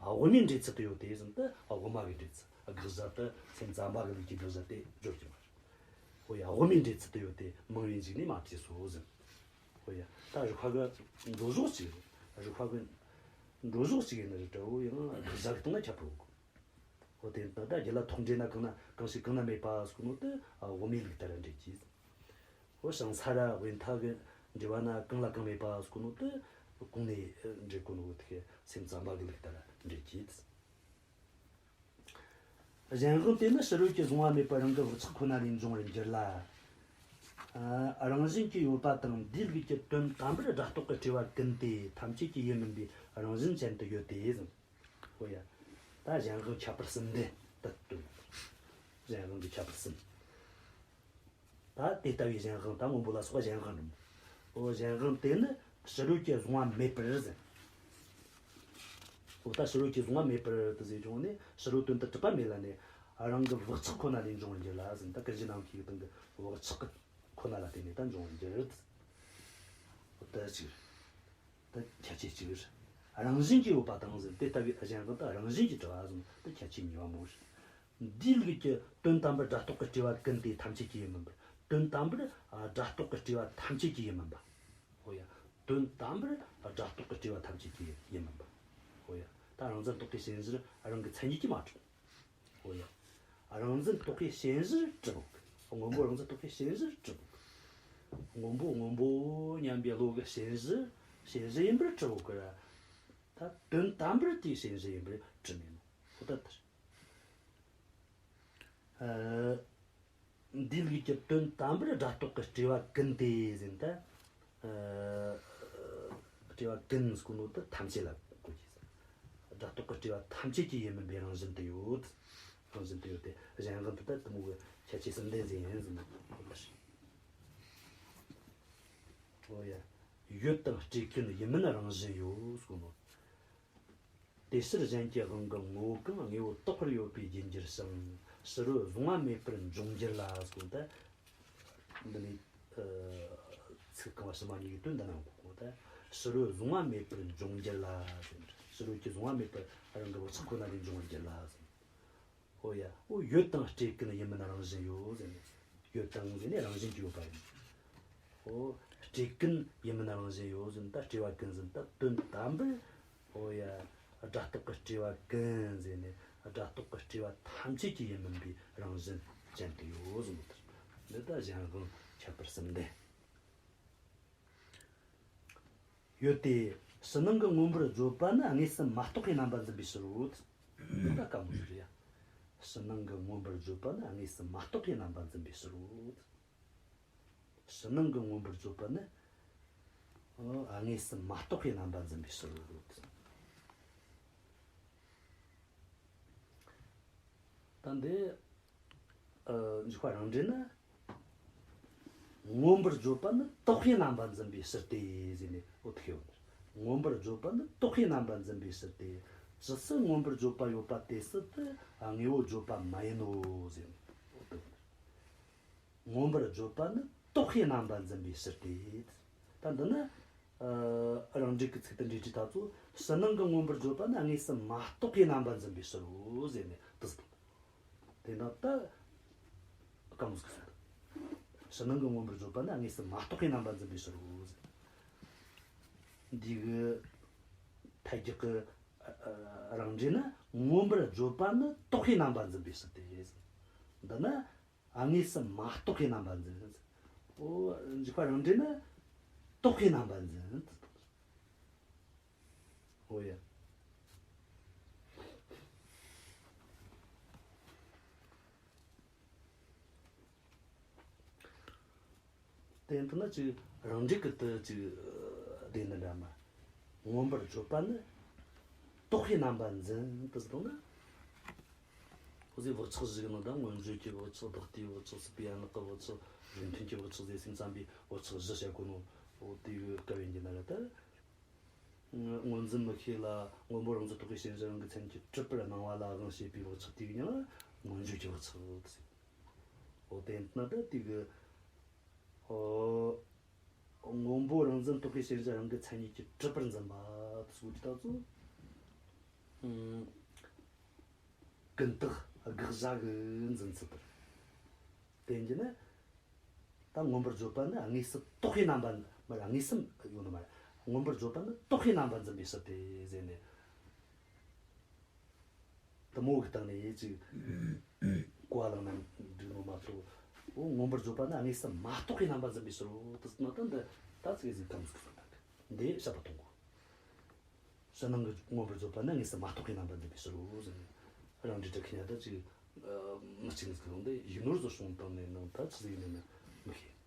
དབུ་མའི་འགྲེལ་ཚུལ་དུ་ཡོད་དེ་ཟེར་ན་ད་དབུ་མ་གི་འགྲེལ་ཚུལ། དགག་བྱ་དེ་སེམས་ཙམ་པ་གི་ལུགས་ཀྱི་དགག་བྱ་དེ་སྦྱོར་གྱི་མ་རེད། འོ་ཡ། དབུ་མའི་འགྲེལ་ཚུལ་དུ་ཡོད་དེ་མང་བས་འཇིགས་ནས་མ་བྲིས་སོ་ཟེར། འོ་ཡ། ད་རིགས་པ་གི་འགྲོ་ཕྱོགས་གཅིག་རེད། རིགས་པ་གི་འགྲོ་ཕྱོགས་གཅིག་ཡིན་ན་རེད་དྲ་བོ་ཡང་དགག་བྱ་གི་སྟེང་ན་ཁྱད་པར་ཡོད་གི། འོ་དེ་ད་ལྟ་རྒྱུད་ལ་ཐོགས་འགྲེལ་ན་གང་ན་གང་ཞིག་གང་ན་མེད་པ་ཟེར་གོ་ནོ་དེ་དབུ་མའི་ལུགས་ལྟར་འགྲེལ་གྱིས། འོ་ཞིང་ས་ར་དབེན་མཐའ་གི་འབྲེལ་བ་ན་གང་ལ་གང་མེད་པ་ཟེར་གོ་ནོ་དེ་གོང་ནས་འགྲེལ་གོ་ནོ་དེ་སེམས་ཙམ་པ་གི་ལུགས་ལྟར་འགྲེལ་གྱིས། གཞན་དབང་དེ་ནི་ཕྱི་རོལ་གྱི་གཟུང་བ་མེད་པར་རང་གི་བག་ཆགས་ཁོ་ན་ལས་འབྱུང་བར་འགྱུར་ལ། ཨ། རང་བཞིན་གྱིས་ཡོད་པ་དང་འདིའི་ལུགས་ཀྱི་དོན་དམ་པར་སྒྲ་རྟོག་གི་སྤྲོས་པ་ཀུན་ཏེ་ཐམས་ཅད་ཀྱི་ཡུལ་མིན་པའི་རང་བཞིན་ཅན་དུ་ཡོད་དེ་ཟེར། ཧོ་ཡ། ད་གཞན་དབང་ཁྱད་པར་གསུམ་ལྡན་དུ་སྟོན། གཞན་དབང་གི་ཁྱད་པར་གསུམ། ད་དེ་ལྟ་བུའི་གཞན་དབང་ད་སྔོན་པོ་ལ་སོགས་པ་གཞན་དབང་རེད། འོ་གཞན་དབང་དེ་ནི་ཕྱི་རོལ་གྱིས་བཟུང་བ་མེད་པར་ཟེར། འོ་ད་ཕྱི་རོལ་གྱིས་བཟུང་བ་མེད་པར་དུ་ཟེར་བྱུང་ནས་ཕྱི་རོལ་དོན་དུ་གྲུབ་པ་མེད་ལ་ནི་རང་གི་བག་ཆགས་ཁོ་ན་ལས་འབྱུང་བར་འགྱུར་ལ་ཟེར། ད་ཀུན་གཞི་ནམ་མཁའི་སྟེང་གི་བག་ཆགས་ཀྱི་ཁོ་ན་ལ་བརྟེན་ནས་ད་འབྱུང་བར་འགྱུར། འོ་ད་གཅིག་ད་ཁྱད་ཆོས་གཅིག་རང་བཞིན་གྱིས་ཡོད་པ་དང་ཟེར། དེ་ལྟ་བུའི་གཞན་དབང་དུ་རང་བཞིན་གྱིས་གྲུབ་པ་ཟེར། ད་ཁྱད་ཆོས་གཉིས་པ་མོ་རེད། འདིའི་ལུགས་ཀྱི་དོན་དམ་པར་སྒྲ་རྟོག་གི་སྤྲོས་པ་ཀུན་ཏེ་ཐམས་ཅད་ཀྱིས་ཡིན་མིན་པར། དོན་དམ་པར་སྒྲ་རྟོག་གི་སྤྲོས་པ་ཐམས་ཅད་ཀྱིས་ཡིན་མིན་པ། འོ་ཡ། དོན་དམ་པར་སྒྲ་རྟོག་གི་སྤྲོས་པ་ཐམས་ཅད་ཀྱིས་ཡིན་མིན་པ། འོ་ཡ། ད་རང་འཛིན་རྟོག་གེའི་ཞེན་གཞིར་རང་གི་མཚན་ཉིད་ཀྱིས་མ་གྲུབ། འོ་ཡ། རང་འཛིན་རྟོག་གེའི་ཞེན་གཞིར་གྲུབ་བོ། སྔོན་པོ་རང་འཛིན་རྟོག་གེའི་ཞེན་གཞིར་གྲུབ་བོ། སྔོན་པོ་སྔོན་པོ་སྙམ་པའི་བློ་གི་ཞེན་གཞི། ཞེན་གཞི་ཡིན་པར་གྲུབ་བོ་གི་ར། ད་དོན་དམ་པར་དེའི་ཞེན་གཞི་ཡིན་པར་གྲུབ་མིན་ནོ། འོ་ད་ལྟར། ཨ། འདིའི་ལུགས་ཀྱི་དོན་དམ་པར་སྒྲ་རྟོག་གི་སྤྲོས་པ་ཀུན་ཏེ་ཟེར་ད། ཨ། སྤྲོས་པ་ཀུན་ཟེར་གོ་ནོ་དེ་ཐམས་ཅད་ལ་གོ་རྒྱུ་ཟེར། སྒྲ་རྟོག་གི་སྤྲོས་པ་ཐམས་ཅད་ཀྱིས་ཡིན་མིན་པའི་རང་བཞིན་དུ་ཡོད། རང་བཞིན་དུ་ཡོད་དེ་གཞན་དབང་དུ་ད་དེ་མོ་གི་ཁྱད་ཆོས་གསུམ་ལྡན་ཟེར་ཡིན་ཟེར་ནོ། འོ་ཡ། ཡོད་དང་སྤྲོས་ཀུན་ཡིན་མིན་རང་བཞིན་ཡོད་ཟེར་གོ་ནོ། དེ་ཕྱིར་གཞན་གྱི་དབང་གི་ངོ་བོ་གང་དངོས་པོ་རྟོགས་པར་ཡོད་པའི་རྒྱུར་འགྱུར་ཞིང་། ཕྱི་རོལ་གཟུང་བ་མེད་པར་འབྱུང་འགྱུར་ལ་ཟེར་གོ་ད། འདི་ནི། ཨ། ཚིག་རྐང་པ་ཕྱི་མ་གཉིས་ཀྱི་དོན་འདི་ན་ཡོང་གོ་ད། ཕྱི་རོལ་གཟུང་བ་མེད་པར་འབྱུང་འགྱུར་ལ་ཟེར། ཕྱི་རོལ་གྱི་གཟུང་བ་མེད་པར་རང་གི་བག་ཆགས་ཁོ་ན་ལས་འབྱུང་བར་འགྱུར་ལ་ཟེར། འོ་ཡ། འོ་ཡོད་དང་སྤྲོས་ཀུན་ཡིན་མིན་རང་བཞིན་ཡོད་ཟེར་ནས། ཡོད་དང་ཟེར་ནས་རང་བཞིན་གྱིས་ཡོད་པ་ཡིན། འོ་སྤྲོས་ཀུན་ཡིན་མིན་རང་བཞིན་ཡོད་ཟེར་ན་ད་སྤྲོས་པ་ཀུན་ཟེར་ན་ད་དོན་དམ་པར། འོ་ཡ། སྒྲ་རྟོག་གི་སྤྲོས་པ་ཀུན་ཟེར་ནས་སྒྲ་རྟོག་གི་སྤྲོས་པ་ཐམས་ཅད་ཀྱིས་ཡིན་མིན་པའི་རང་བཞིན་ཅན་དུ་ཡོད་ཟེར་ནོ། འདི་ད་གཞན་དབང་ཁྱད་པར་གསུམ་ལྡན། ཡོད་དེ། ཕྱི་ནང་གི་མངོན་པར་བརྗོད་པ་ནི་དངོས་སུ་མ་རྟོགས་པའི་རྣམ་པ་འཛིན་པའི་ཕྱིར་རོ། ད་དཀའ་མོ་ཞིག་རེད་ཡ། ཕྱི་ནང་གི་མངོན་པར་བརྗོད་པ་ནི་དངོས་སུ་མ་རྟོགས་པའི་རྣམ་པ་འཛིན་པའི་ཕྱིར་རོ། ཕྱི་ནང་གི་མངོན་པར་བརྗོད་པ་ནི། ཨ། དངོས་སུ་མ་རྟོགས་པའི་རྣམ་པ་འཛིན་པའི་ཕྱིར་རོ། ད་འདི། ཨ། འཇུག་པ་རང་འགྲེལ་ན། མངོན་པར་བརྗོད་པ་ནི་རྟོགས་པའི་རྣམ་པ་འཛིན་པའི་ཕྱིར་ཏེ་ཟེར་ནས་འོ་ཐུག་ཡོད། མངོན་པར་བརྗོད་པ་ནི་རྟོགས་པའི་རྣམ་པ་འཛིན་པའི་ཕྱིར་ཏེ། ཇི་སྲིད་མངོན་པར་བརྗོད་པ་ཡོད་པ་དེ་སྲིད་དུ་དངོས་པོ་བརྗོད་པ་མ་ཡིན་ནོ་ཟེར་ནས་འོ་ཐུག་ཡོད། མངོན་པར་བརྗོད་པ་ནི་རྟོགས་པའི་རྣམ་པ་འཛིན་པའི་ཕྱིར་ཏེ། ད་འདི་ནི། ཨ། རང་འགྲེལ་གྱི་ཚིག་དེ་འགྲེལ་བྱེད་ད་ཚོ་ཕྱི་ནང་གི་མངོན་པར་བརྗོད་པ་ནི་དངོས་སུ་མ་རྟོགས་པའི་རྣམ་པ་འཛིན་པའི་ཕྱིར་རོ་ཟེར་ནས་དུ་ཟེར། དེ་འདྲ་ད་དཀའ་མོ་ཟིག་གསུངས། ཕྱི་ནང་གི་མངོན་པར་བརྗོད་པ་ནི་དངོས་སུ་མ་རྟོགས་པའི་རྣམ་པ་འཛིན་པའི་ཕྱིར་རོ་ཟེར། འདི་གི་ཐལ་རྒྱག་གི། ཨ། ཨ། རང་འགྲེལ་ན་མངོན་པར་བརྗོད་པ་ནི་རྟོགས་པའི་རྣམ་པ་འཛིན་པའི་ཕྱིར་ཏེ། འདི་ནི། ཨ། དངོས་སུ་མ་རྟོགས་པའི་རྣམ་པ་འཛིན། འོ། འཇུག་པ་རང་འགྲེལ་ནི་རྟོགས་པའི་རྣམ་པ་འཛིན། འོ་ཡ། དེ་ལྟ་ན་ཅིག་རང་འགྲེལ་གི་དེ་ཅིག་བདེན་ནི་འདྲ་མ། མངོན་པར་བརྗོད་པ་ནི་རྟོགས་པའི་རྣམ་པ་འཛིན་དུ་ཟེར་ན། འོ་ཟེར་བག་ཆགས་བཞི་གི་ནང་ད་མངོན་བརྗོད་ཀྱི་བག་ཆགས། བདག་ལྟའི་བག་ཆགས། སྲིད་པའི་ཡན་ལག་གི་བག་ཆགས། རིགས་མཐུན་གྱི་བག་ཆགས་ཟེར་སེམས་ཙམ་པའི་བག་ཆགས་བཞི་བཤད་གོ་ནོ། འོ་དེ་གི་སྐབས་ཡིན་གྱི་ན་ར་ད། སྔོ་འཛིན་མིག་ཤེས་ལ་སྔོན་པོ་རང་འཛིན་རྟོག་གེའི་ཞེན་གཞི་རང་གི་མཚན་ཉིད་ཀྱིས་གྲུབ་པར་སྣང་བ་ལ་དབང་བྱེད་པའི་བག་ཆགས་དེ་གི་མིང་ལ་མངོན་བརྗོད་ཀྱི་བག་ཆགས་ཟེར། འོ་དེ་ན་ད་དེ་གི། ཨོ། སྔོན་པོ་རང་འཛིན་རྟོག་གེའི་ཞེན་གཞི་རང་གི་མཚན་ཉིད་ཀྱིས་གྲུབ་པར་འཛིན་པ་དེ་སོགས་ཀྱི་ད་ཚོ། ཨུམ། ཀུན་བརྟགས་དགག་བྱ་གི་འཛིན་ཚུལ་དེར་བསྟན་གྱི་ན། ད་མངོན་པར་བརྗོད་པ་ནི་དངོས་སུ་རྟོགས་པའི་རྣམ་པ་མ་རེད། དངོས་སུ་ཡོད་ནི་མ་རེད། མངོན་པར་བརྗོད་པ་ནི་རྟོགས་པའི་རྣམ་པ་འཛིན་པའི་ཕྱིར་ཏེ་ཟེར་ནས། དེ་མོ་གི་སྟེང་ནས་ཡིན་ཅིག་གོ་བ་བླངས་ན་འགྲིག་ནོ་མ་གཏོགས། འོ་མངོན་པར་བརྗོད་པ་ནི་དངོས་སུ་མ་རྟོགས་པའི་རྣམ་པ་འཛིན་པའི་ཕྱིར་རོ། དེ་ན་ད་འདི་ད་ཚིག་ཟིག་གམ་ཟིག་གསུངས་པ་འདི་བཤད་པ་གཏོང་དགོས། ཕྱི་ནང་གི་མངོན་པར་བརྗོད་པ་ནི་དངོས་སུ་མ་རྟོགས་པའི་རྣམ་པ་འཛིན་པའི་ཕྱིར་རོ་ཟེར་ནས། རང་འགྲེལ་འབྲི་མཁན་ཡང་ད་ཅིག་མི་གཅིག་ནི་ཟིག་ལོང་དེ་ཡིག་ནོར་བཟོ་བྱུང་བཏང་ནས་ནང་ད་ཆི་ཟིག་ཡིན་ནི་མི་ཤེས།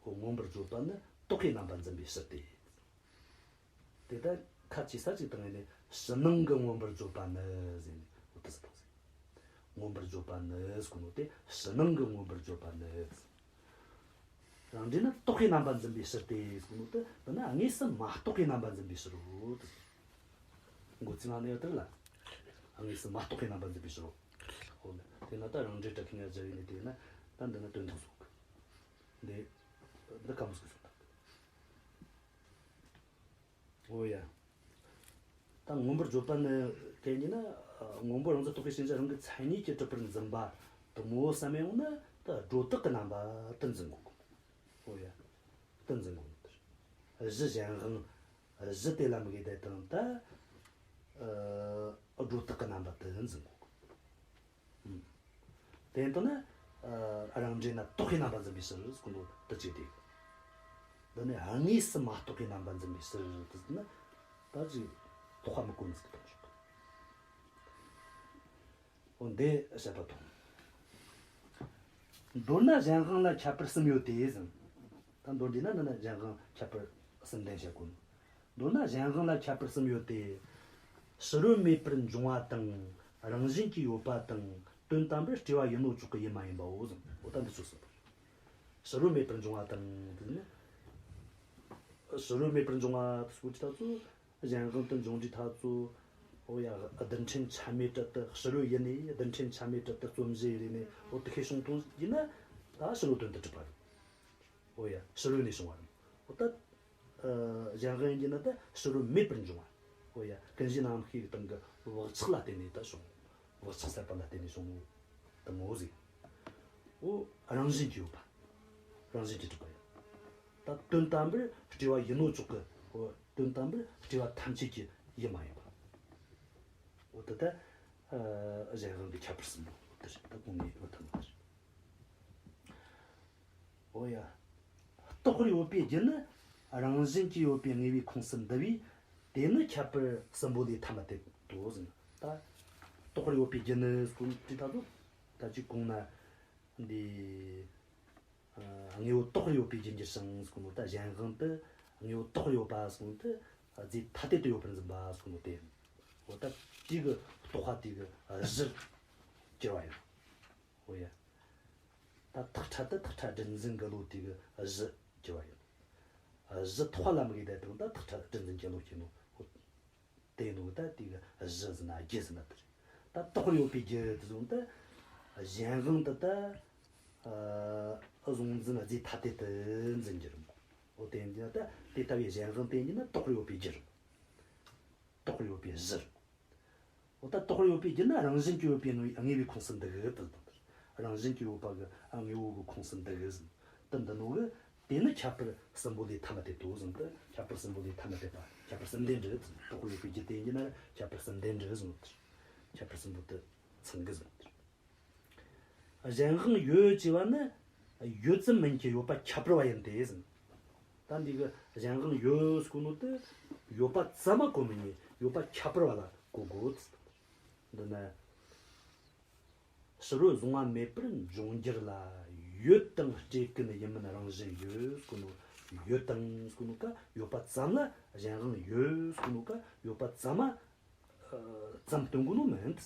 འོ་མངོན་པར་བརྗོད་པ་ནི་རྟོགས་པའི་རྣམ་པ་འཛིན་པའི་ཕྱིར་ཏེ། དེ་ལྟར་ཁ་ཅིག་ས་ཅིག་དང་ཡིན་ནས་ ཕྱི་ནང་གི་མངོན་པར་བརྗོད་པ་ནི་ཟེར་ནས་འོ་དེ་ཟེར་ཏོ་ཟེར། མངོན་པར་བརྗོད་པ་ནི་ཟེར་གོ་ནོ་དེ་ཕྱི་ནང་གི་མངོན་པར་བརྗོད་པ་ནི། རང་འགྲེལ་ན་རྟོག་པའི་རྣམ་པ་འཛིན་པའི་ཕྱིར་ཏེ་ཟེར་གོ་ནོ་དེ་འདི་ན་དངོས་སུ་མ་རྟོགས་པའི་རྣམ་པ་འཛིན་པའི་ཕྱིར་རོ། འགོ་ཚིག་ནང་ནས་ཡོད་དེ་ལ། དངོས་སུ་མ་རྟོགས་པའི་རྣམ་པ་འཛིན་པའི་ཕྱིར་རོ། འོ་ན་དེ་ན་ད་རང་འགྲེལ་གྲུབ་མཐའ་ནས་སྦྱར་བའི་ནི་དེ་ན་ད་འདི་ན་དོན་དག་སོགས། འདི་འདི་ཀ་མོ་ཟིག་གསུངས་དང་། འོ་ཡ། ད་མངོན་པར་བརྗོད་པ་ནི་གན་གྱི་ན། སྔོན་པོ་རང་བཞིན་རྟོགས་པའི་ཕྱིན་ཅི་རང་གི་མཚན་ཉིད་ཀྱིས་གྲུབ་པར་འཛིན་པ་དེ་མོ་བསམ་ཡོང་ན་ད་སྒྲོ་བཏགས་ཀྱི་རྣམ་པ་དེ་འཛིན་དགོས། འོ་ཡ། དེ་འཛིན་དགོས་ནི་དེ། གཞི་གཞན་དབང་། གཞི་དེ་ལ་དམིགས་ཏེ་དང་ད། སྒྲོ་བཏགས་ཀྱི་རྣམ་པ་དེ་འཛིན་དགོས། དེ་ཡིན་དུས་ན། རང་འགྲེལ་ན་རྟོག་པའི་རྣམ་པ་འཛིན་པའི་ཕྱིར་ཟེར་གོ་ནོ་དེ་གཅིག་དེ། འདི་ནི་དངོས་སུ་མ་རྟོགས་པའི་རྣམ་པ་འཛིན་པའི་ཕྱིར་དེ་ཟེར་ན། ད་ཅིག་རྟོགས་པ་མི་གོ་ནི་ཟིག་གཏོང་ཆོག་འོ་འདི་བཤད་པ་དང་། མདོར་ན་གཞན་དབང་ལ་ཁྱད་པར་གསུམ་ཡོད་དེ་ཟེར། ད་མདོར་བསྡུས་ན་འདི་ན་གཞན་དབང་ཁྱད་པར་གསུམ་ལྡན་བཤད་དགོས། མདོར་ན་གཞན་དབང་ལ་ཁྱད་པར་གསུམ་ཡོད་དེ། ཕྱི་རོལ་མེད་པར་འབྱུང་བ་དང་། རང་བཞིན་གྱིས་ཡོད་པ་དང་། དོན་དམ་པར་སྤྲོས་པ་ཡིན་ནོ་ཅོག་གི་ཡུལ་མ་ཡིན་པའོ་ཟེར། འོ་ད་འདི་ཚོ་གསུངས་པ། ཕྱི་རོལ་མེད་པར་འབྱུང་བ་དང་དེ་ནི། ཕྱི་རོལ་མེད་པར་འབྱུང་བ་དེ་སྐོར་གྱི་ཐག་ཚོ། གཞན་དབང་དུ་འབྱུང་དུས་ཐག་ཚོ། འོ་ཡ། རྡུལ་ཕྲན་ཆ་མེད་དྲུད་དེ་ཕྱི་རོལ་ཡུལ་ནས་རྡུལ་ཕྲན་ཆ་མེད་དྲུད་དེ་རྩོམ་གཞི་ཡེ་ལས་ནས་འོ་དེ་ཁས་བྱུང་ཐོང་ཡིན་ན། ད་ཕྱི་རོལ་དོན་དུ་གྲུབ་པ་རེད། འོ་ཡ། ཕྱི་རོལ་ནས་བྱུང་བ་རེད། འོ་ད། ཨ། གཞན་དབང་ཡིན་ན་ད་ཕྱི་རོལ་མེད་པར་འབྱུང་བ། འོ་ཡ། ཀུན་གཞི་རྣམ་ཤེས་ཀྱི་སྟེང་གི་བག་ཆགས་ལ་བརྟེན་ནས་ད་བྱུང་། བག་ཆགས་ཟད་པ་ལ་བརྟེན་ནས་བྱུང་། དེ་མོ་ཟིག་འོ་རང་བཞིན་གྱིས་ཡོད་པ། རང་བཞིན་གྱིས་གྲུབ་པ་ཡིན། ད་དོན་དམ་པར་སྤྲོས་པ་ཡིན་ནོ་ཅོག་གི། འོ་དོན་དམ་པར་སྤྲོས་པ་ཐམས་ཅད་ཀྱི་ཡུལ་མ་ཡིན་པ། འོ་ད་ལྟ། ཨ། གཞན་དབང་གི་ཁྱད་པར་གསུམ་པོ་དེ་རེད། ད་གོང་ནས་འོ་ད་ནོ་དེ་རེད། འོ་ཡ། རྟོགས་པར་ཡོད་པའི་རྒྱུ་ནི་རང་བཞིན་གྱིས་ཡོད་པའི་དངོས་པོའི་ཁོངས་སུ་འདུ་བས། དེ་ནི་ཁྱད་པར་གསུམ་པོ་ལས་ཐ་མ་དད་དོ་ཟེར། ད་རྟོགས་པར་ཡོད་པའི་རྒྱུ་ནི་ཟེར་དུས་ད་དུ་ད་ཅིག་གོང་ན་འདི། ཨ། དངོས་པོ་རྟོགས་པར་ཡོད་པའི་རྒྱུར་འགྱུར་ཞིང་ཟེར་གོ་ནོ། ད་གཞན་དབང་དུ་དངོས་པོ་རྟོགས་པར་ཡོད་པ་ཟེར་གོ་ནོ་དེ་རྫས་ཐ་དད་དུ་ཡོད་པར་འཛིན་པ་ཟེར་གོ་ནོ་དེ། འོ་ད་དེ་གི་རྟོགས་པ་དེ་གི་གཞིར་གྱུར་པ་ཡིན། འོ་ཡ། ད་ཐག་ཁྲ་དེ་ཐག་ཁྲ་སྒྲིལ་འཛིན་གྱི་བློ་དེ་གི་གཞི་གྱུར་པ་ཡིན། གཞི་རྟོགས་པ་ལ་དམིགས་ཏེ་དང་ད་ཐག་ཁྲ་སྒྲིལ་འཛིན་གྱི་བློ་སྐྱེས་ནོ། འོ་དེ་ནོ་ད་དེ་གི་གཞི་ཟེར་ན་རྒྱུ་ཟེར་ན་དེ་རེད། ད་རྟོགས་པར་ཡོད་པའི་རྒྱུ་དེ་བཟུང་སྟེ། གཞན་དབང་དེ་ད་ཨ་གཟུང་འཛིན་རྫས་ཐ་དད་དུ་འཛིན་རྒྱུ་རེད་མོ། འོ་དེ་ཡིན་ན་ད་དེ་ལྟ་བུའི་གཞན་དབང་དེ་ཡིན་ན་རྟོགས་པར་ཡོད་པའི་རྒྱུ་རེད། རྟོགས་པར་ཡོད་པའི་གཞི་རེད། འོ་ད་རྟོགས་པར་ཡོད་པའི་རྒྱུ་ནི་རང་བཞིན་གྱིས་ཡོད་པའི་དངོས་དངོས་པོའི་ཁོངས་སུ་འདུ་གི་དེ་དང་། རང་བཞིན་གྱིས་ཡོད་པ་གི་དངོས་པོ་གི་ཁོངས་སུ་འདུ་གི་ཟེར། དེ་འདི་ནོ་གི། དེ་ནི་ཁྱད་པར་གསུམ་པོ་ལས་ཐ་མ་དད་དོ་ཟེར། དེ་ཁྱད་པར་གསུམ་པོ་ལས་ཐ་མ་དད་པ། ཁྱད་པར་གསུམ་ལྡན་རེད། རྟོགས་པར་ཡོད་པའི་རྒྱུ་དེ་ཡིན་ན་ཁྱད་པར་གསུམ་ལྡན་རེད་ཟེར། ཁྱད་པར་གསུམ་པོ་དེ་ཚང་གི་ཟེར། གཞན་དབང་ཡོད་ཅེས་པ་ནི་ཡོད་ཙམ་མིན་གྱི་ཡོད་པ་ཁྱད་པར་བ་ཡིན་ཏེ་ཟེར། ད་འདི་གི་གཞན་དབང་ཡོད་ཟེར་གོ་ནོ་དེ་ཡོད་པ་ཙམ་མ་གོ་མི་ཉན། ཡོད་པ་ཁྱད་པར་བ་ལ་གོ་དགོས། འདི་ན་ཕྱི་རོལ་གཟུང་བ་མེད་པར་འབྱུང་འགྱུར་ལ། ཡོད་དང་སྤྲོས་ཀུན་ཡིན་མིན་རང་བཞིན་ཡོད་ཟེར་གོ་ནོ། ཡོད་དང་ཟེར་གོ་ནོ་ཀ་ཡོད་པ་ཙམ་ལ། གཞན་དབང་ཡོད་ཟེར་གོ་ནོ་ཀ་ཡོད་པ་ཙམ་མ། ཙམ་སྟོན་གོ་ནོ་མིན།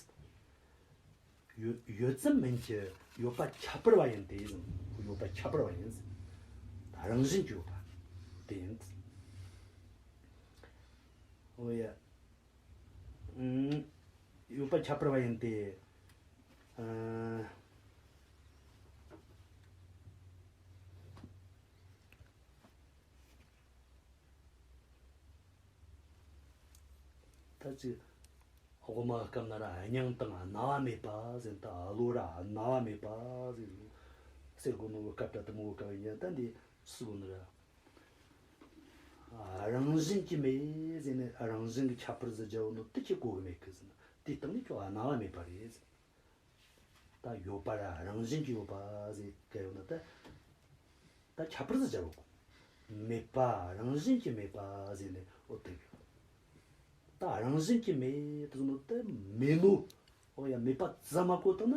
ཡོད་ཡོད་ཙམ་མིན་གྱི་ཡོད་པ་ཁྱད་པར་བ་ཡིན་ཏེ་ཟེར། ཡོད་པ་ཁྱད་པར་བ་ཡིན་ཟེར། རང་བཞིན་གྱི་ཡོད་པ་དེ་ཡིན། འོ་ཡ། ཨུམ། ཡོད་པ་ཁྱད་པར་བ་ཡིན་ཏེ། ཨ། ད་ཅི། དབུ་མ་སྐབས་ན་ར་མྱང་དང་རྣ་བ་མེད་པ་ཟེར། ད་བློ་ར་རྣ་བ་མེད་པ་ཟེར། ཟེར་གོ་ནོ་སྐབས་ད་དེ་མོ་སྐབས་ཡིན། ད་འདི་སུ་གོ་ནི་ར། རང་བཞིན་གྱིས་མེད་ཟེར་ནས་རང་བཞིན་གྱི་ཁྱད་པར་ཟིག་སྦྱར་ཡོད་ནོ་དེ་ཁྱེད་གོ་གི་མེད་གི་ཟེར་ན། དེའི་སྟེང་ནས་ཁྱོད་རྣ་བ་མེད་པ་རེད་ཟེར། ད་ཡོད་པ་ར་རང་བཞིན་གྱིས་ཡོད་པ་ཟེར་ག་ཡོད་ན་ད། ད་ཁྱད་པར་ཟིག་སྦྱར་ཡོད་གོ། མེད་པ་རང་བཞིན་གྱིས་མེད་པ་ཟེར་ནས་འོ་དེ་གི། ད་རང་བཞིན་གྱིས་མེད་དུ་ཟེར་ནོ་དེ་མེད་ནོ། འོ་ཡ། མེད་པ་ཙམ་མ་གོ་བཏང་ན་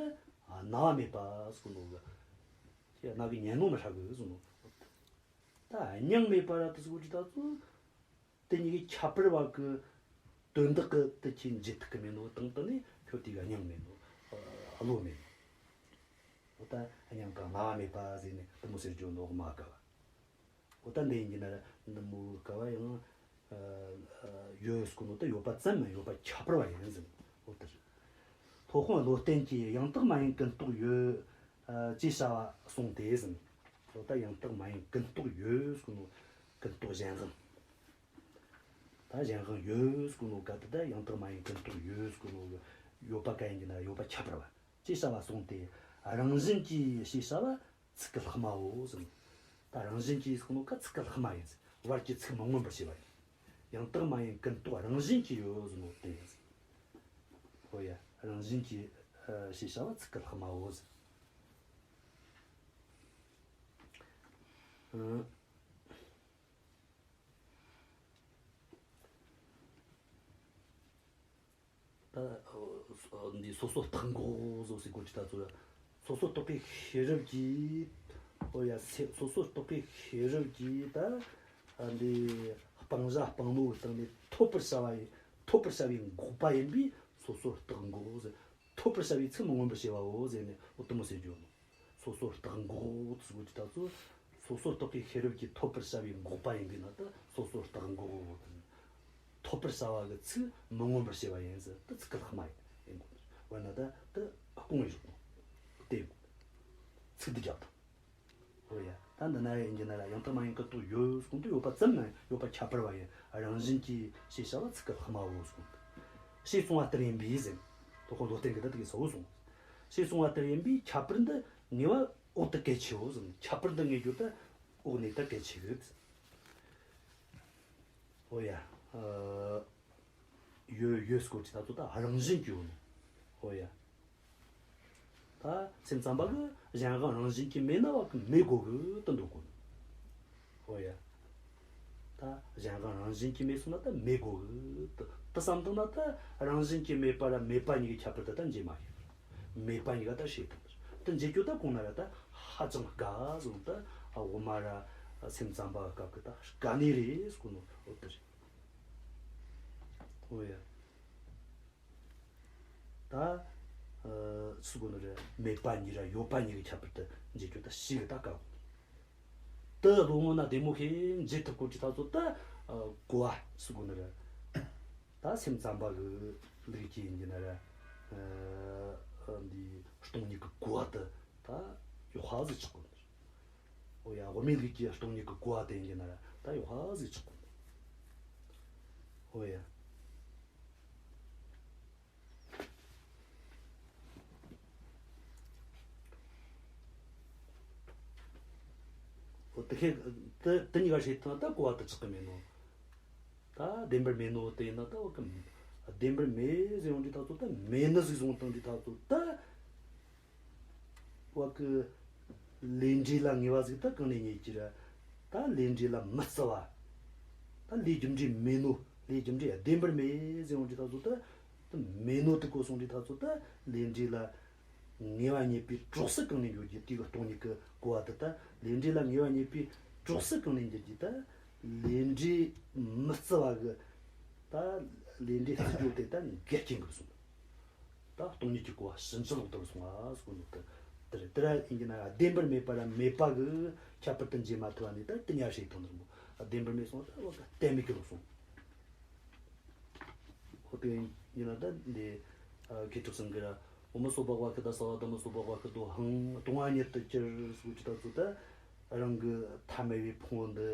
རྣ་བ་མེད་པ་ཟེར་གོ་ནོ་གི། ཁྱེད་རྣ་གིས་ཉན་ནོ་མི་ཧྲ་གི་ཟེར་ནོ། ད་མྱང་མེད་པ་ར་དེ་ཟེར་གོ་དུས་ད་ཚོ། དེ་གཉིས་ཀྱི་ཁྱད་པར་བ་གི་ དོན་དག་གི་དེ་ཁྱེད་འཇལ་ཐུབ་ཀྱི་མེད་ནོ་དང་དུ་ནས་ཁྱོད་དེ་ག་སྙིང་མེད་ནོ། ཨ་བློ་མེད་ནོ། འོ་ད་སྙིང་གང་ན་བ་མེད་པ་ཟེར་ནས་དེ་མོ་ཟེར་རྒྱུ་ནོ་མ་དགའ་བ། འོ་ད་འདི་ཡིན་གྱི་ན་འདི་མོ་དགའ་བ་ཡང་ཨ་ཨ་ཡོད་སྐུ་ནོ་ད་ཡོད་པ་ཙམ་མིན་ཡོད་པ་ཁྱད་པར་བ་ཡིན་ཟེར། འོ་ད་རེད། སློབ་དཔོན་བློ་བརྟན་གྱིས་ཡང་དག་མ་ཡིན་ཀུན་རྟོག་ཡོད། ཨ་ཅེས་བྱ་བ་གསུངས་ཏེ་ཟེར། འོ་ད་ཡང་དག་མ་ཡིན་ཀུན་རྟོག་ཡོད་སྐུ་ནོ་ཀུན་རྟོག་གཞན་དབང་། ད་གཞན་དབང་ཡོད་སྐུ་ནོ་ག་དེ་ད་ཡང་དག་མ་ཡིན་ཀུན་རྟོག་ཡོད་སྐུ་ནོ་གི་ཡོད་པ་ག་ཡིན་གྱི་ན་ཡོད་པ་ཁྱད་པར་བ་ཅེས་བྱ་བ་གསུངས་ཏེ། རང་བཞིན་གྱིས་ཞེས་བྱ་བ་ཚིག་གི་ལྷག་མའོ་ཟེར། ད་རང་བཞིན་གྱིས་སྐུ་ནོ་ག་ཚིག་གི་ལྷག་མ་ཡིན་ཟེར། བར་གྱི་ཚིག་མི་མངོན་པར་བྱས་པ་ཡིན། ཡང་དག་མ་ཡིན་ཀུན་རྟོག་རང་བཞིན་གྱིས་ཡོད་ཟེར་ནོ་དེ་ཡིན་ཟེར། ཧོ་ཡ། རང་བཞིན་གྱིས་ཨ་ཞེས་བྱ་བ་ཚིག་གི་ལྷག་མའོ་ཟེར། ཨ། ད་འདི་སོ་སོར་བརྟགས་འགོག་བཟོ་ཟེར་གོ་ཅི་ད་ཚོ་ཡ། སོ་སོར་བརྟགས་པའི་ཤེས་རབ་ཀྱིས། ཨོ་ཡ། སེ་སོ་སོར་བརྟགས་པའི་ཤེས་རབ་ཀྱིས་ད་འདི་སྤང་བྱ་སྤང་བློ་གི་སྟེང་ནས་ཐོབ་པར་བྱ་བ་ཡིན། ཐོབ་པར་བྱ་བའི་འགོག་པ་ཡིན་པས་སོ་སོར་བརྟགས་འགོག་ཟེར། ཐོབ་པར་བྱ་བའི་ཚིག་མི་མངོན་པར་བྱས་པའོ་ཟེར་ནས་འོ་དེ་མོ་ཟེར་རྒྱུ་ནོ། སོ་སོར་བརྟགས་འགོག་ཟེར་གོ་ཅི་ད་ཚོ། སོ་སོར་བརྟགས་པའི་ཤེས་རབ་ཀྱིས་ཐོབ་པར་བྱ་བའི་འགོག་པ་ཡིན་པས་ན་ད་སོ་སོར་བརྟགས་འགོག་ཟེར། ཐོབ་པར་བྱ་བ་གི་ཚིག་མི་མངོན་པར་བྱས་པ་ཡིན་ཟེར། ད་ཚིག་གི་ལྷག་མ་ཡིན་དགོས། འོ་ན་ད་ད་སྐོང་བའི་རིགས་དང་དེ་ཚིག་འདི་རྒྱབ་དང་། འོ་ཡ། ད་འདི་ན་ཡིན་གྱི་ན་ར་ཡང་དག་མ་ཡིན་ཀུན་རྟོག་ཡོད་གསུངས་ཏེ་ཡོད་པ་ཙམ་མིན་ཡོད་པ་ཁྱད་པར་བ་ཡིན། རང་བཞིན་གྱིས་ཞེས་བྱ་བ་ཚིག་གི་ལྷག་མའོ་གསུངས་ཏེ། ཞེས་གསུངས་པ་ལྟར་ཡིན་པས་ཟེར། དོ་ཁོ་བློ་བརྟན་གྱི་ད་དེ་གི་ས་བོ་གསུངས། ཞེས་གསུངས་པ་ལྟར་ཡིན་པས་ཁྱད་པར་འདི་ངེས་པ་འོག་ཏུ་གལ་ཆེའོ་ཟེར། ཁྱད་པར་འདི་ངེས་རྒྱུ་ད་འོག་ནས་ད་གལ་ཆེ་གི། འོ་ཡ། ཨ། ཡོད་ཡོད་སྐོར་གྱི་ད་ཚོ་ད་རང་བཞིན་གྱིས་ཡོད་ནོ། འོ་ཡ། ད་སེམས་ཙམ་པ་གི་གཞན་དབང་རང་བཞིན་གྱིས་མེད་ན་བ་གི་མེད་དགོས་གི་དུ་འདོད་གོ་ནོ། འོ་ཡ། ད་གཞན་དབང་རང་བཞིན་གྱིས་མེད་སོང་ན་ད་མེད་དགོས་གི་དུ་དུ་བསམ་བཏང་ན་ད་རང་བཞིན་གྱིས་མེད་པ་ར་མེད་པ་གཉིས་ཀྱི་ཁྱད་པར་དུ་ད་འབྱེད་མ་ཤེས། མེད་པ་གཉིས་ཀ་ད་ཤེས་ཐུབ། དུ་འབྱེད་རྒྱུ་ད་གོང་ན་ར་ད་ཧ་ཅང་དཀའ་ཟེར། ད་དབུ་མ་ར་སེམས་ཙམ་པ་སྐབས་ཀྱི་ད་དཀའ་གནད་རེད་ཟེར་གོ་ནོ་འོ་དེ་རེད། འོ་ཡ། ད་ཨ་ཟེར་གོ་ནོ་རེད། མེད་པ་གཉིས་ར་ཡོད་པ་གཉིས་ཀྱི་ཁྱད་པར་དུ་འབྱེད་རྒྱུ་ད་ཞིག་ད་དཀའ་གོ། དུ་བློ་ངོ་ན་བདེ་མོ་ཞིག་འབྱེད་ཐུབ་གོ་ཅི་ད་ཚོ་ད་ཨ་གོ་བ་ཟེར་གོ་ནོ་རེད། ད་སེམས་ཙམ་པ་གི་ལུགས་ཀྱི་ཡིན་གྱི་ན་ར། ཨ་འདི་སྟོང་ཉིད་ཀྱི་གོ་བ་དེ་ད་ཡོད་ཧ་ཟིག་ཆགས་གོ་ནི། འོ་ཡ། དབུ་མའི་ལུགས་ཀྱི་སྟོང་ཉིད་ཀྱི་གོ་བ་དེ་ཡིན་གྱི་ན་ར་ད་ཡོད་ཧ་ཟིག་ཆགས་གོ་ནི། འོ་ཡ། འོ་དེ་ཤེས་དེ་དེ་གཉིས་ཀ་ཤེས་ཐུབ་ན་ད་གོ་བ་དེ་ཆགས་གི་མེད་ནོ། ད་བདེན་པར་མེད་ནོ་དེ་ཡིན་ན་ད་བ་གི་བདེན་པར་མེད་ཟེར་ཡོང་དུས་ད་ཚོ་ད་མེད་ནི་ཟིག་བཟུང་བཏང་དུས་ད་ཚོ་ད་བ་གི་ལས་འབྲས་ལ་ངེས་པ་ཟིག་ད་གང་ནས་རྙེད་ཀྱི་ར། ད་ལས་འབྲས་ལ་མི་བརྩི་བ། ད་ལས་རྒྱུ་འབྲས་མེད་ནོ། ལས་རྒྱུ་འབྲས་བདེན་པར་མེད་ཟེར་ཡོང་དུས་ད་ཚོ་ད་ད་མེད་ནོ་དེ་གོ་སོང་དུས་ད་ཚོ་ད་ལས་འབྲས་ལ། ངེས་པ་རྙེད་པའི་གྲོགས་སུ་གང་ནས་འགྱུར་གྱི་དེ་གི་སྟོང་ཉིད་ཀྱི་གོ་བ་དེ་ད་ལས་འབྲས་ལ་ངེས་པ་རྙེད་པའི་གྲོགས་སུ་གང་ནས་འགྱུར་གྱི་ད་ལས་འབྲས་མི་བརྩི་བ་གི་ད་ལས་འབྲས་བརྩི་རྒྱུ་དེ་ད་འགལ་རྐྱེན་གྱིས་གསུངས། ད་སྟོང་ཉིད་ཀྱི་གོ་བ་ཕྱིན་ཅི་ལོག་ཏུ་སོང་བ་ཟེར་གོ་ནོ་དེ་དེ་རེད། དེ་ར་ཡིན་གྱི་ན་བདེན་པར་མེད་པ་ར་མེད་པ་གི་ཁྱད་པར་དུ་འབྱེད་མ་ཐུབ་པ་ནི་ད་དེ་ཉ་ཧྲེ་དང་ནོར་མོ་བདེན་པར་མེད་སོང་ད་བ་ག་གཏན་མེད་ཀྱི་ལོག་སོང་། ཧོ་དེ་ཡིན་ན་ད་འདི་ཨ་མཁས་གྲུབ་ཚང་གི་ར་འོ་མི་སོ་པ་བ་ཁི་ད་ས་བ་ད་མི་སོ་པ་བ་ཁི་དོ་ཧང་སྟོང་བ་ཉིད་དུ་གྱུར་ཟེར་གྱི་ད་ཚོ་ད་རང་གི་ཐ་མལ་བའི་ཕུང་པོ་འདི་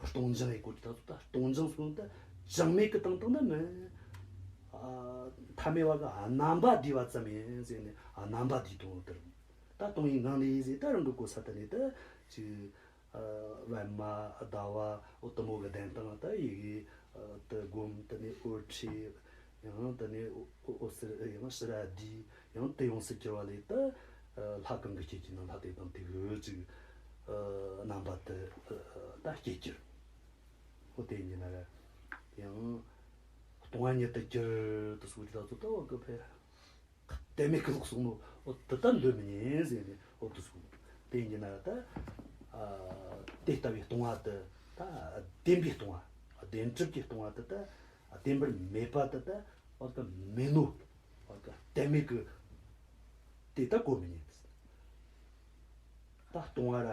སྟོང་སྦྱང་ཡི་གོ་གྱི་ད་ཚོ་ད་སྟོང་སྦྱང་ཟེར་ད་སྦྱང་མེད་ཀྱི་སྟེང་དང་ན་མིན། ཨ་ཐ་མལ་བ་གི་རྣམ་པ་བསྡུས་པ་ཙམ་ཡིན་ཟེར་ནས་རྣམ་པ་བསྡུས་དང་དེར་ད་སྟོང་ཡི་ངང་ལས་ཟེར་ད་རང་གི་གོ་ས་ད་ནས་ད་ཅིག་ཨ་པད་མ་ཟླ་བ་འོ་དེ་མོ་གི་གདན་སྟེང་ད་ཡི་གེ་ཨ་དེ་སྒོམ། དེ་ནས་འོད་འཕྲོས། ཡང་དེ་ནས་འོ་འོད་ཟེར་ཡང་ཕྱིར་ར་བསྡུས། ཡང་དེ་ཡོངས་སུ་གྱུར་པ་ལས་ད་ཨ་ལྷ་གང་གི་སྐྱེ་གྱི་ན་ལྷ་དེ་དང་དེ་གི་ཅིག་ཨ་རྣམ་པ་དེ་ཨ་ད་སྐྱེ་གྱུར། འོ་དེ་ཡིན་ན་ར་ཡང་སྟོང་བ་ཉིད་དུ་གྱུར་དུ་སོང་གི་ད་ཚོ་ད་འོ་གི་ཕེ། གཏན་མེད་ཀྱི་ལོག་སོང་ནོ། འོ་དེ་ལྟར་འདོད་མི་ཉན་ཟེར་ནས་འོ་དེ་སོང་། དེ་ཡིན་ན་ད་ཨ་དེ་ལྟ་བུའི་སྟོང་བ་དེ་ད་བདེན་པའི་སྟོང་བ། བདེན་གྲུབ་ཀྱི་སྟོང་བ་དེ་ད་ བདེན་པར་མེད་པ་དེ་ད་འོ་ད་མེད་ནོ། འོ་ད་གཏན་མེད་གི་དེ་ད་གོ་མི་ཉན། ད་སྟོང་པ་ར་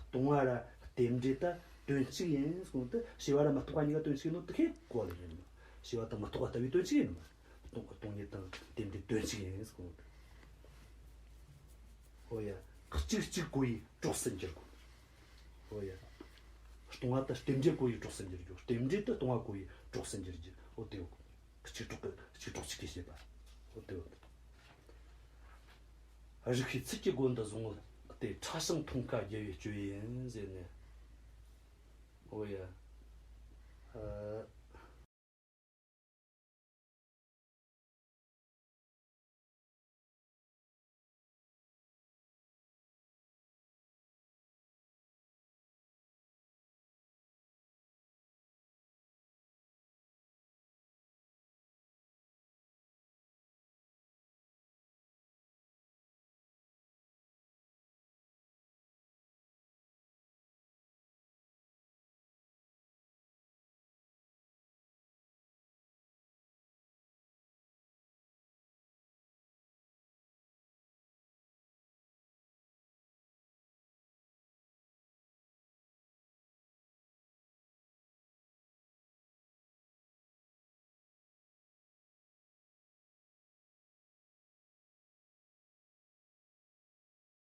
སྟོང་པ་ར་རྟེན་འབྲེལ་ད་དོན་གཅིག་ཡིན་གསུངས་ཏེ། བྱས་པ་ར་མི་རྟག་པ་གཉིས་ཀ་དོན་གཅིག་ཡིན་ནོ་དེ་ཁས་གོ་ལ་ཡིན་ནོ། བྱས་པ་དང་མི་རྟག་པ་ལྟ་བུའི་དོན་གཅིག་ཡིན་ནོ། སྟོང་སྟོང་ཉིད་དང་རྟེན་འབྲེལ་དོན་གཅིག་ཡིན་གསུངས་ཏེ། ཨོ་ཡ། གཅིག་གཅིག་གོ་ཡི་གྲོགས་སུ་འགྱུར་དགོས། ཨོ་ཡ། སྟོང་པ་དང་རྟེན་འབྲེལ་གོ་ཡི་གྲོགས་སུ་འགྱུར་རྒྱུ། རྟེན་འབྲེལ་དུ་སྟོང་པ་གོ་ཡི་གྲོགས་སུ་འགྱུར་རྒྱུ། ཨོ་དེ་ཡོད། གཅིག་གྲོགས་ཀྱི་གཅིག་གྲོགས་གཅིག་གིས་བྱེད་པ། ཨོ་དེ་ཡོད། རིགས་ཤེས་ཚུལ་གྱི་སྒོ་འདི་བཟུང་སྟེ། ཕྲ་ཞིང་མཐོང་དཀའ་རྒྱལ་བའི་སྤྱོད་ཡུལ་ཡིན་ཟེར་ནས། ཨོ་ཡ། ཨ།